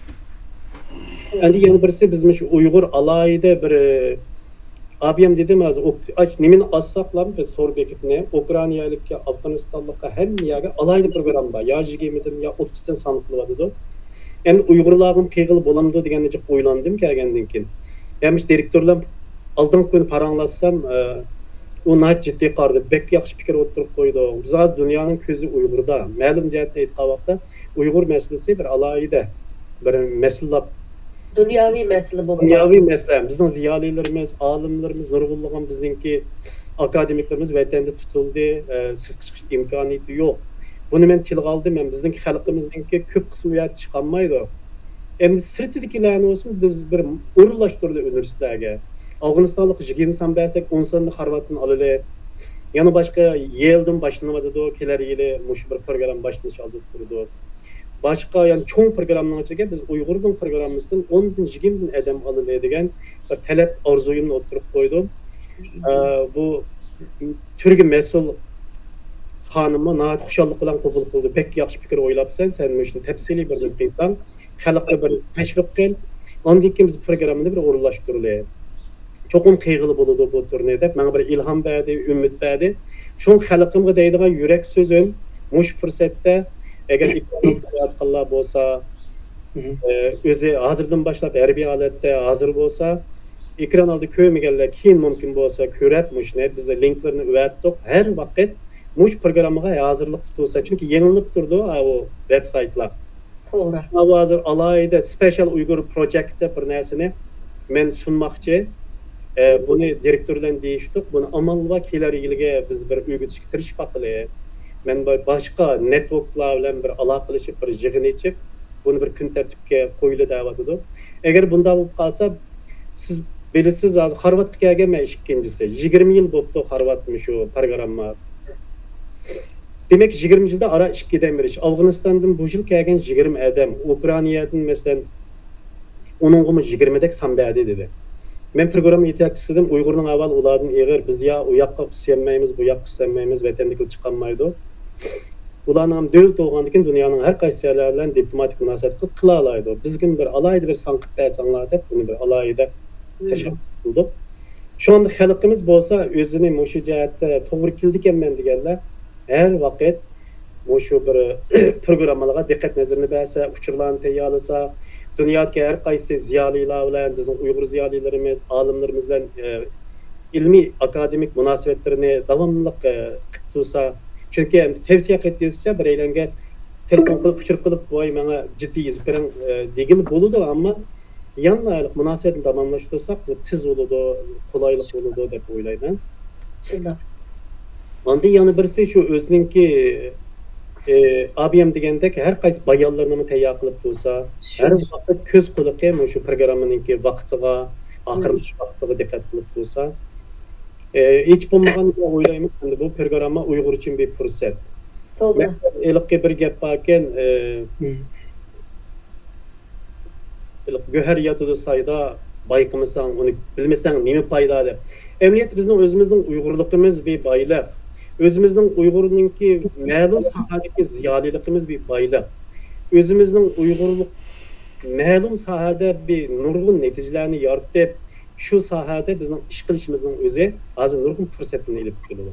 ئەمدى يەنە بىرسى، بىز مۇشۇ ئۇيغۇر ئالاھىدە بىر، ئە، ئابىيەم دېدىم ھازىر، ئوك-، ئاچ-، نېمىنى ئاچساقلا بىز تور بېكىتىنى، ئۇكرائىنالىككە، ئافغانىستانلىققا، ھەممە يەرگە ئالاھىدە پروگرامما بار. يا يىگىرمىدىن، يا ئوتتۇزدىن سان قىلىۋاتىدۇ. ئەمدى ئۇيغۇرلارغىمۇ قىلغىلى بولامدۇ دېگەننى جىق ئويلاندىم كەلگەندىن كېيىن. ھەممە ئىش دىرېكتور بىلەن ئالدىنقى كۈنى پاراڭلاشسام، ئە، ئۇ ناھايىتى جىددىي قارىدى. بەك ياخشى پىكىر ئوتتۇرىغا قويدۇ. بىز ھازىر دۇنيانىڭ كۆزى ئۇيغۇردا. مەلۇم جەھەتتىن ئېيتقان ۋاقىتتا، ئۇيغۇر مەسىلىسى بىر ئالاھىدە بىر مەسىلە. دۇنياۋى مەسىلە بولۇپ دۇنياۋى قالدى. مەسىلە. بىزنىڭ زىيالىيلىرىمىز، ئالىملىرىمىز، نۇرغۇنلىغان بىزنىڭكى ئاكادېمىكلىرىمىز ۋەتەندە تۇتۇلدى، ئە، سىرتقا چىقىش ئىمكانىيىتى يوق. بۇنى مەن تىلغا ئالدىم. مەن بىزنىڭكى خەلقىمىزنىڭكى كۆپ قىسمى ئۇ يەردە چىقالمايدۇ. ئەمدى سىرتىدىكىلەرنى بولسۇن بىز بىر ئورۇنلاشتۇرىلى ئۇنىۋېرسىتېتلارغا. ئافغانىستانلىققا يىگىرمە سان بەرسەك، ئون ساننى خارۋاردتىن ئالىلى. يەنە باشقا يېلدىن باشلىنىۋاتىدۇ، كېلەر يىلى مۇشۇ بىر پروگرامما باشلىنىش ئالدىدا تۇرىدۇ. باشقا، يەنى چوڭ پروگراممىنىڭ ئىچىگە بىز ئۇيغۇردىن پروگراممىسىدىن ئوندىن، يىگىرمىدىن ئادەم ئالىلى دېگەن بىر تەلەپ، ئارزۇيۇمنى ئوتتۇرىغا قويدۇم. ئە، بۇ تۈرگە مەسئۇل خانىممۇ ناھايىتى خۇشاللىق بىلەن قوبۇل قىلدى. «بەك ياخشى پىكىر ئويلاپسەن، سەن مۇشۇنى تەپسىلىي بىر نېمە قىلساڭ، خەلققە بىر تەشۋىق قىل. ئاندىن كېيىن بىز پروگراممىنى بىر ئورۇنلاشتۇرىلى. چوقۇم قىلغىلى بولىدۇ بۇ تۈرنى» دەپ، ماڭا بىر ئىلھام بەردى، ئۈمىد بەردى. شۇڭا خەلقىمگە دەيدىغان يۈرەك سۆزۈم مۇشۇ پۇرسەتتە، ئەگەر ئېكراندا كۆرۈۋاتقانلار بولسا، ئە، ئۆزى ھازىردىن باشلاپ ھەربىي ھالەتتە ھازىر بولسا، ئېكران ئالدىدا كۆرمىگەنلەر كېيىن مۇمكىن بولسا كۆرەپ، مۇشۇنى بىز لىنكلىرىنى ئەۋەتتۇق. ھەر ۋاقىت مۇشۇ پروگراممىغا ھازىرلىق تۇتۇلسا، چۈنكى يېڭىلىنىپ تۇرىدۇ، ھە، ئۇ ۋېبسايتلار. توغرا. ئاۋۇ ھازىر ئالاھىدە سپېشال ئۇيغۇر پروجېكت دەپ بىر نەرسىنى مەن سۇنماقچى. ئە، بۇنى دىرېكتور بىلەن دېيىشتۇق. بۇنى ئامال بار كېلەر يىلىگە بىز بىر ئۆگىتىشكە تىرىشىپ باقىلى. مەن بىر باشقا نېتۋوركلار بىلەن بىر ئالاقىلىشىپ، بىر يىغىن ئېچىپ، بۇنى بىر كۈن تەرتىپكە قويۇلى دەۋاتىدۇ. ئەگەر بۇنداق بولۇپ قالسا، سىز بىلىسىز، ھازىر خارۋاردقا كەلگەن مەن ئىككىنچىسى. يىگىرمە يىل بوپتۇ خارۋارد مۇشۇ پروگرامما. دېمەك، يىگىرمە يىلدا ئارا ئىككى ئادەم بېرىش. ئافغانىستاندىن بۇ يىل كەلگەن يىگىرمە ئادەم، ئۇكرائىنادىن، مەسىلەن، ئۇنىڭغىمۇ يىگىرمىدەك سان بەردى، دېدى. مەن پروگرامما يېتەكچىسى دېدىم، ئۇيغۇرنىڭ ئەھۋالى ئۇلاردىن ئېغىر. بىز يا ئۇ ياققا ئۇسسىيالمايمىز، بۇ ياققا ئۇسسىيالمايمىز، ۋەتەندىكىلەر چىقالمايدۇ. ئۇلارنىڭ ھەم دۆلىتى بولغاندىكىن دۇنيانىڭ ھەر قايسى يەرلەر بىلەن دىپلوماتىك مۇناسىۋەت قىلىپ قىلالايدۇ. بىزگىمۇ بىر ئالاھىدە بىر سان قىلىپ بەرسەڭلار دەپ، بۇنى بىر ئالاھىدە تەشەببۇس قىلدۇق. شۇڭا خەلقىمىز بولسا ئۆزىنى مۇشۇ جەھەتتە توغرا كېلىدىكەنمەن دېگەنلەر ھەر ۋاقىت مۇشۇ بىر پروگراممىلارغا دىققەت نەزىرىنى بەرسە، ئۇچۇرلارنى تەييارلىسا، دۇنيادىكى ھەر قايسى زىيالىيلار بىلەن بىزنىڭ ئۇيغۇر زىيالىيلىرىمىز، ئالىملىرىمىز بىلەن، ئە، ئىلمىي ئاكادېمىك مۇناسىۋەتلىرىنى داۋاملىق، ئە، قىلىپ تۇرسا، چۈنكى ئەمدى تەۋسىيە قىلىپ دېيىشىچە، بىرەيلەنگە تېلېفون قىلىپ، ئۇچۇر قىلىپ، «ۋاي، ماڭا جىددىي يېزىپ بېرىڭ»، ئە، دېگىلى بولىدۇ، ئەمما يەنىلا مۇناسىۋەتنى داۋاملاشتۇرساق، بۇ تېز بولىدۇ، قولايلىق بولىدۇ دەپ ئويلايمەن. شۇنداق. ئاندىن يەنە بىرسى شۇ ئۆزىنىڭكى، ئى، ئابىيەم دېگەندەك ھەر قايسى بايانلىرىنىمۇ تەييار قىلىپ تۇرسا، ھەر ۋاقىت كۆز قۇلىقى مۇشۇ پروگراممىنىڭكى ۋاقتىغا، ئاخىرلىشىش ۋاقتىغا دىققەت قىلىپ تۇرسا، ئى، ھېچ بولمىغاندا ئويلايمەن، ئەمدى بۇ پروگرامما ئۇيغۇر ئۈچۈن بىر پۇرسەت. توغرا. مەسىلەن، ھېلىقى بىر گەپ باركەن، ئى، ھېلىقى گۆھەر ياتىدۇ سايدا، بايقىمىساڭ، ئۇنى بىلمىسەڭ نېمە پايدا دەپ. ئەمەلىيەتتە بىزنىڭ ئۆزىمىزنىڭ ئۇيغۇرلۇقىمىز بىر بايلىق. ئۆزىمىزنىڭ ئۇيغۇرنىڭكى مەلۇم ساھەدىكى زىيالىيلىقىمىز بىر بايلىق. ئۆزىمىزنىڭ ئۇيغۇرلۇق مەلۇم ساھەدە بىر نۇرغۇن نەتىجىلەرنى يارىتىپ، شۇ ساھەدە بىزنىڭ ئىش قىلىشىمىزنىڭ ئۆزى ھازىر نۇرغۇن پۇرسەتلەرنى ئېلىپ كېلىدۇ.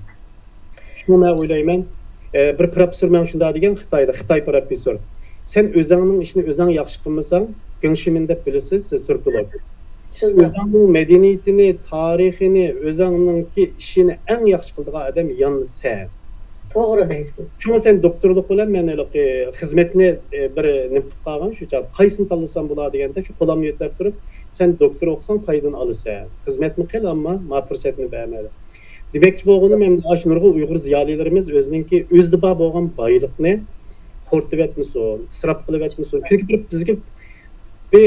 شۇڭا مەن ئويلايمەن، ئە، بىر پروفېسسور مەن شۇنداق دېگەن خىتايدا، خىتاي پروفېسسور، «سەن ئۆزۈڭنىڭ ئىشىنى ئۆزۈڭ ياخشى قىلمىساڭ، گېڭشىمىن دەپ بىلىسىز، سىز تۈركولوگ. شۇنداق. ئۆزۈڭنىڭ مەدەنىيىتىنى، تارىخىنى، ئۆزۈڭنىڭكى ئىشىنى ئەڭ ياخشى قىلىدىغان ئادەم يەنىلا سەن.» توغرا دەيسىز. شۇڭا سەن دوكتورلۇق بىلەن مەن ھېلىقى خىزمەتنى، ئە، بىر نېمە قىلىپ قالغان شۇ چاغدا. «قايسىنى تاللىسام بولا؟» دېگەندە، شۇ قولۇمنى يۆتەپ تۇرۇپ، «سەن دوكتور ئوقۇساڭ پايدىنى ئالىسەن. خىزمەتنى قىل، ئەمما ماڭا پۇرسەتنى بەرمە.» دېمەكچى بولغىنىم، ئەمدى ئاشۇ نۇرغۇن ئۇيغۇر زىيالىيلىرىمىز ئۆزىنىڭكى ئۆزىدە بار بولغان بايلىقنى خورىتىۋەتمىسۇن، ئىسراپ قىلىۋەتمىسۇن. چۈنكى بىر، بىزگە بىر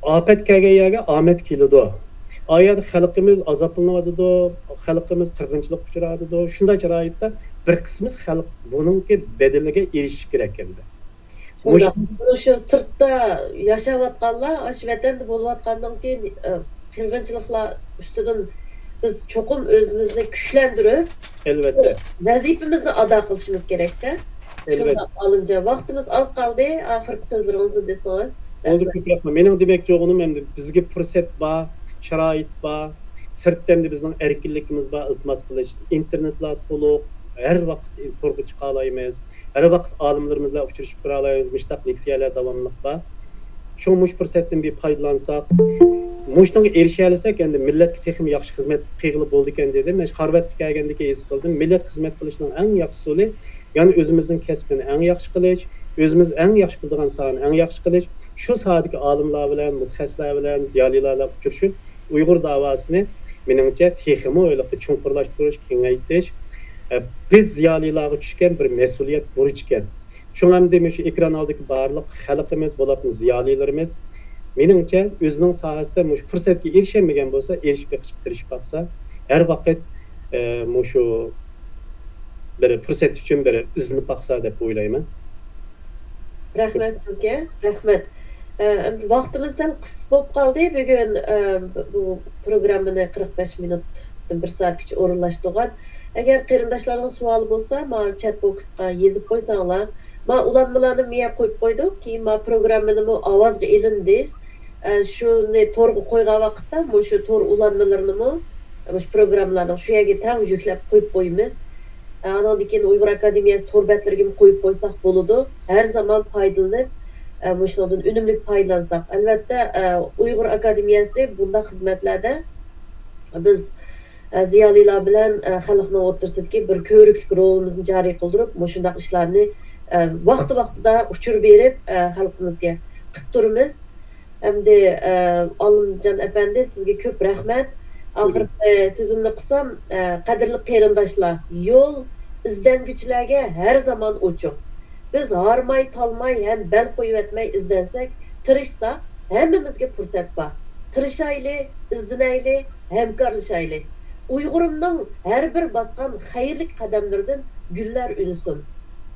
ئاپەت كەلگەن يەرگە ئامەت كېلىدۇ. ئا يەردە خەلقىمىز ئازابلىنىۋاتىدۇ، خەلقىمىز قىرغىنچىلىققا ئۇچراۋاتىدۇ. شۇنداق شارائىتتا بىر قىسمىمىز خەلق بۇنىڭكى بەدىلىگە ئېرىشىشى كېرەك ئەمدى. شۇنداق. مۇشۇ، شۇ سىرتتا ياشاۋاتقانلار، ئاشۇ ۋەتەندە بولۇۋاتقاندىن كېيىن، ئە، قىرغىنچىلىقلار ئۈستىدىن بىز چوقۇم ئۆزىمىزنى كۈچلەندۈرۈپ، ئەلۋەتتە، ۋەزىپىمىزنى ئادا قىلىشىمىز كېرەكتە. ئەلۋەتتە. شۇنداق، ئالىمجان. ۋاقتىمىز ئاز قالدى. ئاخىرقى سۆزلىرىڭىزنى دېسىڭىز. بولدى، رەھمەت. كۆپ رەھمەت. مېنىڭ دېمەكچى بولغىنىم، ئەمدى بىزگە پۇرسەت بار، شارائىت بار. سىرتتا ئەمدى بىزنىڭ ئەركىنلىكىمىز بار، ئىلتىماس قىلىش. ئىنتېرنېتلار تولۇق، ھەر ۋاقىت تورغا چىقالايمىز. ھەر ۋاقىت ئالىملىرىمىز بىلەن ئۇچرىشىپ تۇرالايمىز، مۇشۇنداق لېكسىيەلەر داۋاملىق بار. شۇڭا مۇشۇ پۇرسەتتىن بىر پايدىلانساق، مۇشۇنىڭغا ئېرىشەلىسەك، ئەمدى مىللەتكە تېخىمۇ ياخشى خىزمەت قىلغىلى بولىدىكەن دېدىم. مەن خارۋەردكە كەلگەندىن كېيىن ھېس قىلدىم، مىللەت خىزمەت قىلىشنىڭ ئەڭ ياخشى ئۇسۇلى، يەنى ئۆزىمىزنىڭ كەسپىنى ئەڭ ياخشى قىلىش، ئۆزىمىز ئەڭ ياخشى بىلىدىغان ساھەنى ئەڭ ياخشى قىلىش، شۇ ساھەدىكى ئالىملار بىلەن، مۇتەخەسسىسلەر بىلەن، زىيالىيلار بىلەن ئۇچرىشىپ، ئۇيغۇر داۋاسىنى، مېنىڭچە، تېخىمۇ ھېلىقى چوڭقۇرلاشتۇرۇش، كېڭەيتىش، ئە، بىز زىيالىيلارغا چۈشكەن بىر مەسئۇلىيەت، بۇرچ ئىكەن. شۇڭا ئەمدى مۇشۇ ئېكران ئالدىدىكى بارلىق خەلقىمىز، بولۇپمۇ زىيالىيلىرىمىز، مېنىڭچە، ئۆزىنىڭ ساھەسىدە مۇشۇ پۇرسەتكە ئېرىشەلمىگەن بولسا، ئېرىشىپ بېقىشقا تىرىشىپ باقسا، ھەر ۋاقىت، ئە، مۇشۇ بىر پۇرسەت ئۈچۈن بىر ئىزدىنىپ باقسا دەپ ئويلايمەن. رەھمەت سىزگە، رەھمەت. ئە، ئەمدى ۋاقتىمىز سەل قىس بولۇپ قالدى. بۈگۈن، ئە، بۇ پروگراممىنى قىرىق بەش مىنۇتتىن بىر سائەتكىچە ئورۇنلاشتۇرغان. ئەگەر قېرىنداشلارنىڭ سوئالى بولسا، ما چەت بوكسقا يېزىپ قويساڭلار. ما ئۇلانمىلارنى مىيە قويۇپ قويدۇق. كېيىن ما پروگراممىنىمۇ ئاۋازغا ئېلىندى. ئە، شۇنى تورغا قويغان ۋاقىتتا مۇشۇ تور ئۇلانمىلىرىنىمۇ، مۇشۇ پروگراممىلارنىڭ شۇ يەرگە تەڭ يۈكلەپ قويۇپ قويىمىز. ئە، ئانىڭدىن كېيىن ئۇيغۇر ئاكادېمىيەسى تور بەتلىرىگىمۇ قويۇپ قويساق بولىدۇ. ھەر زامان پايدىلىنىپ، ئە، مۇشۇنىڭدىن ئۈنۈملۈك پايدىلانساق. ئەلۋەتتە، ئە، ئۇيغۇر ئاكادېمىيەسى بۇنداق خىزمەتلەردە بىز، ئە، زىيالىيلار بىلەن، ئە، خەلقنىڭ ئوتتۇرىسىدىكى بىر كۆۋرۈكلۈك رولىمىزنى جارى قىلدۇرۇپ، مۇشۇنداق ئىشلارنى، ئە، ۋاقتى-ۋاقتىدا ئۇچۇر بېرىپ، ئە، خەلقىمىزگە قىلىپ تۇرىمىز. ئەمدى، ئە، ئالىمجان ئەپەندى، سىزگە كۆپ رەھمەت. ئاخىرقى سۆزۈمنى قىلسام، ئە، قەدىرلىك قېرىنداشلار، يول ئىزدەنگۈچىلەرگە ھەر زامان ئوچۇق. بىز ھارماي، تالماي ھەم بەل قويۇۋەتمەي ئىزدەنسەك، تىرىشساق، ھەممىمىزگە پۇرسەت بار. تىرىشايلى، ئىزدىنەيلى، ھەمكارلىشايلى. ئۇيغۇرۇمنىڭ ھەر بىر باسقان خەيرلىك قەدەملىرىدىن گۈللەر ئۈنسۇن.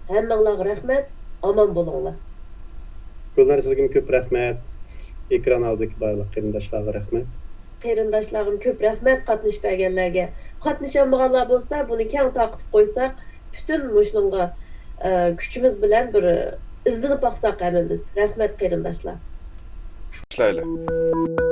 ھەممىڭلارغا رەھمەت، ئامان بولۇڭلار. گۈلنار، سىزگىمۇ كۆپ رەھمەت. ئېكران ئالدىدىكى بارلىق قېرىنداشلارغا رەھمەت. قېرىنداشلارغىمۇ كۆپ رەھمەت قاتنىشىپ بەرگەنلەرگە. قاتنىشالمىغانلار بولسا، بۇنى كەڭ تارقىتىپ قويساق، پۈتۈن مۇشۇنىڭغا، ئە، كۈچىمىز بىلەن بىر ئىزدىنىپ باقساق ھەممىمىز. رەھمەت، قېرىنداشلار. ئىشلەيلى.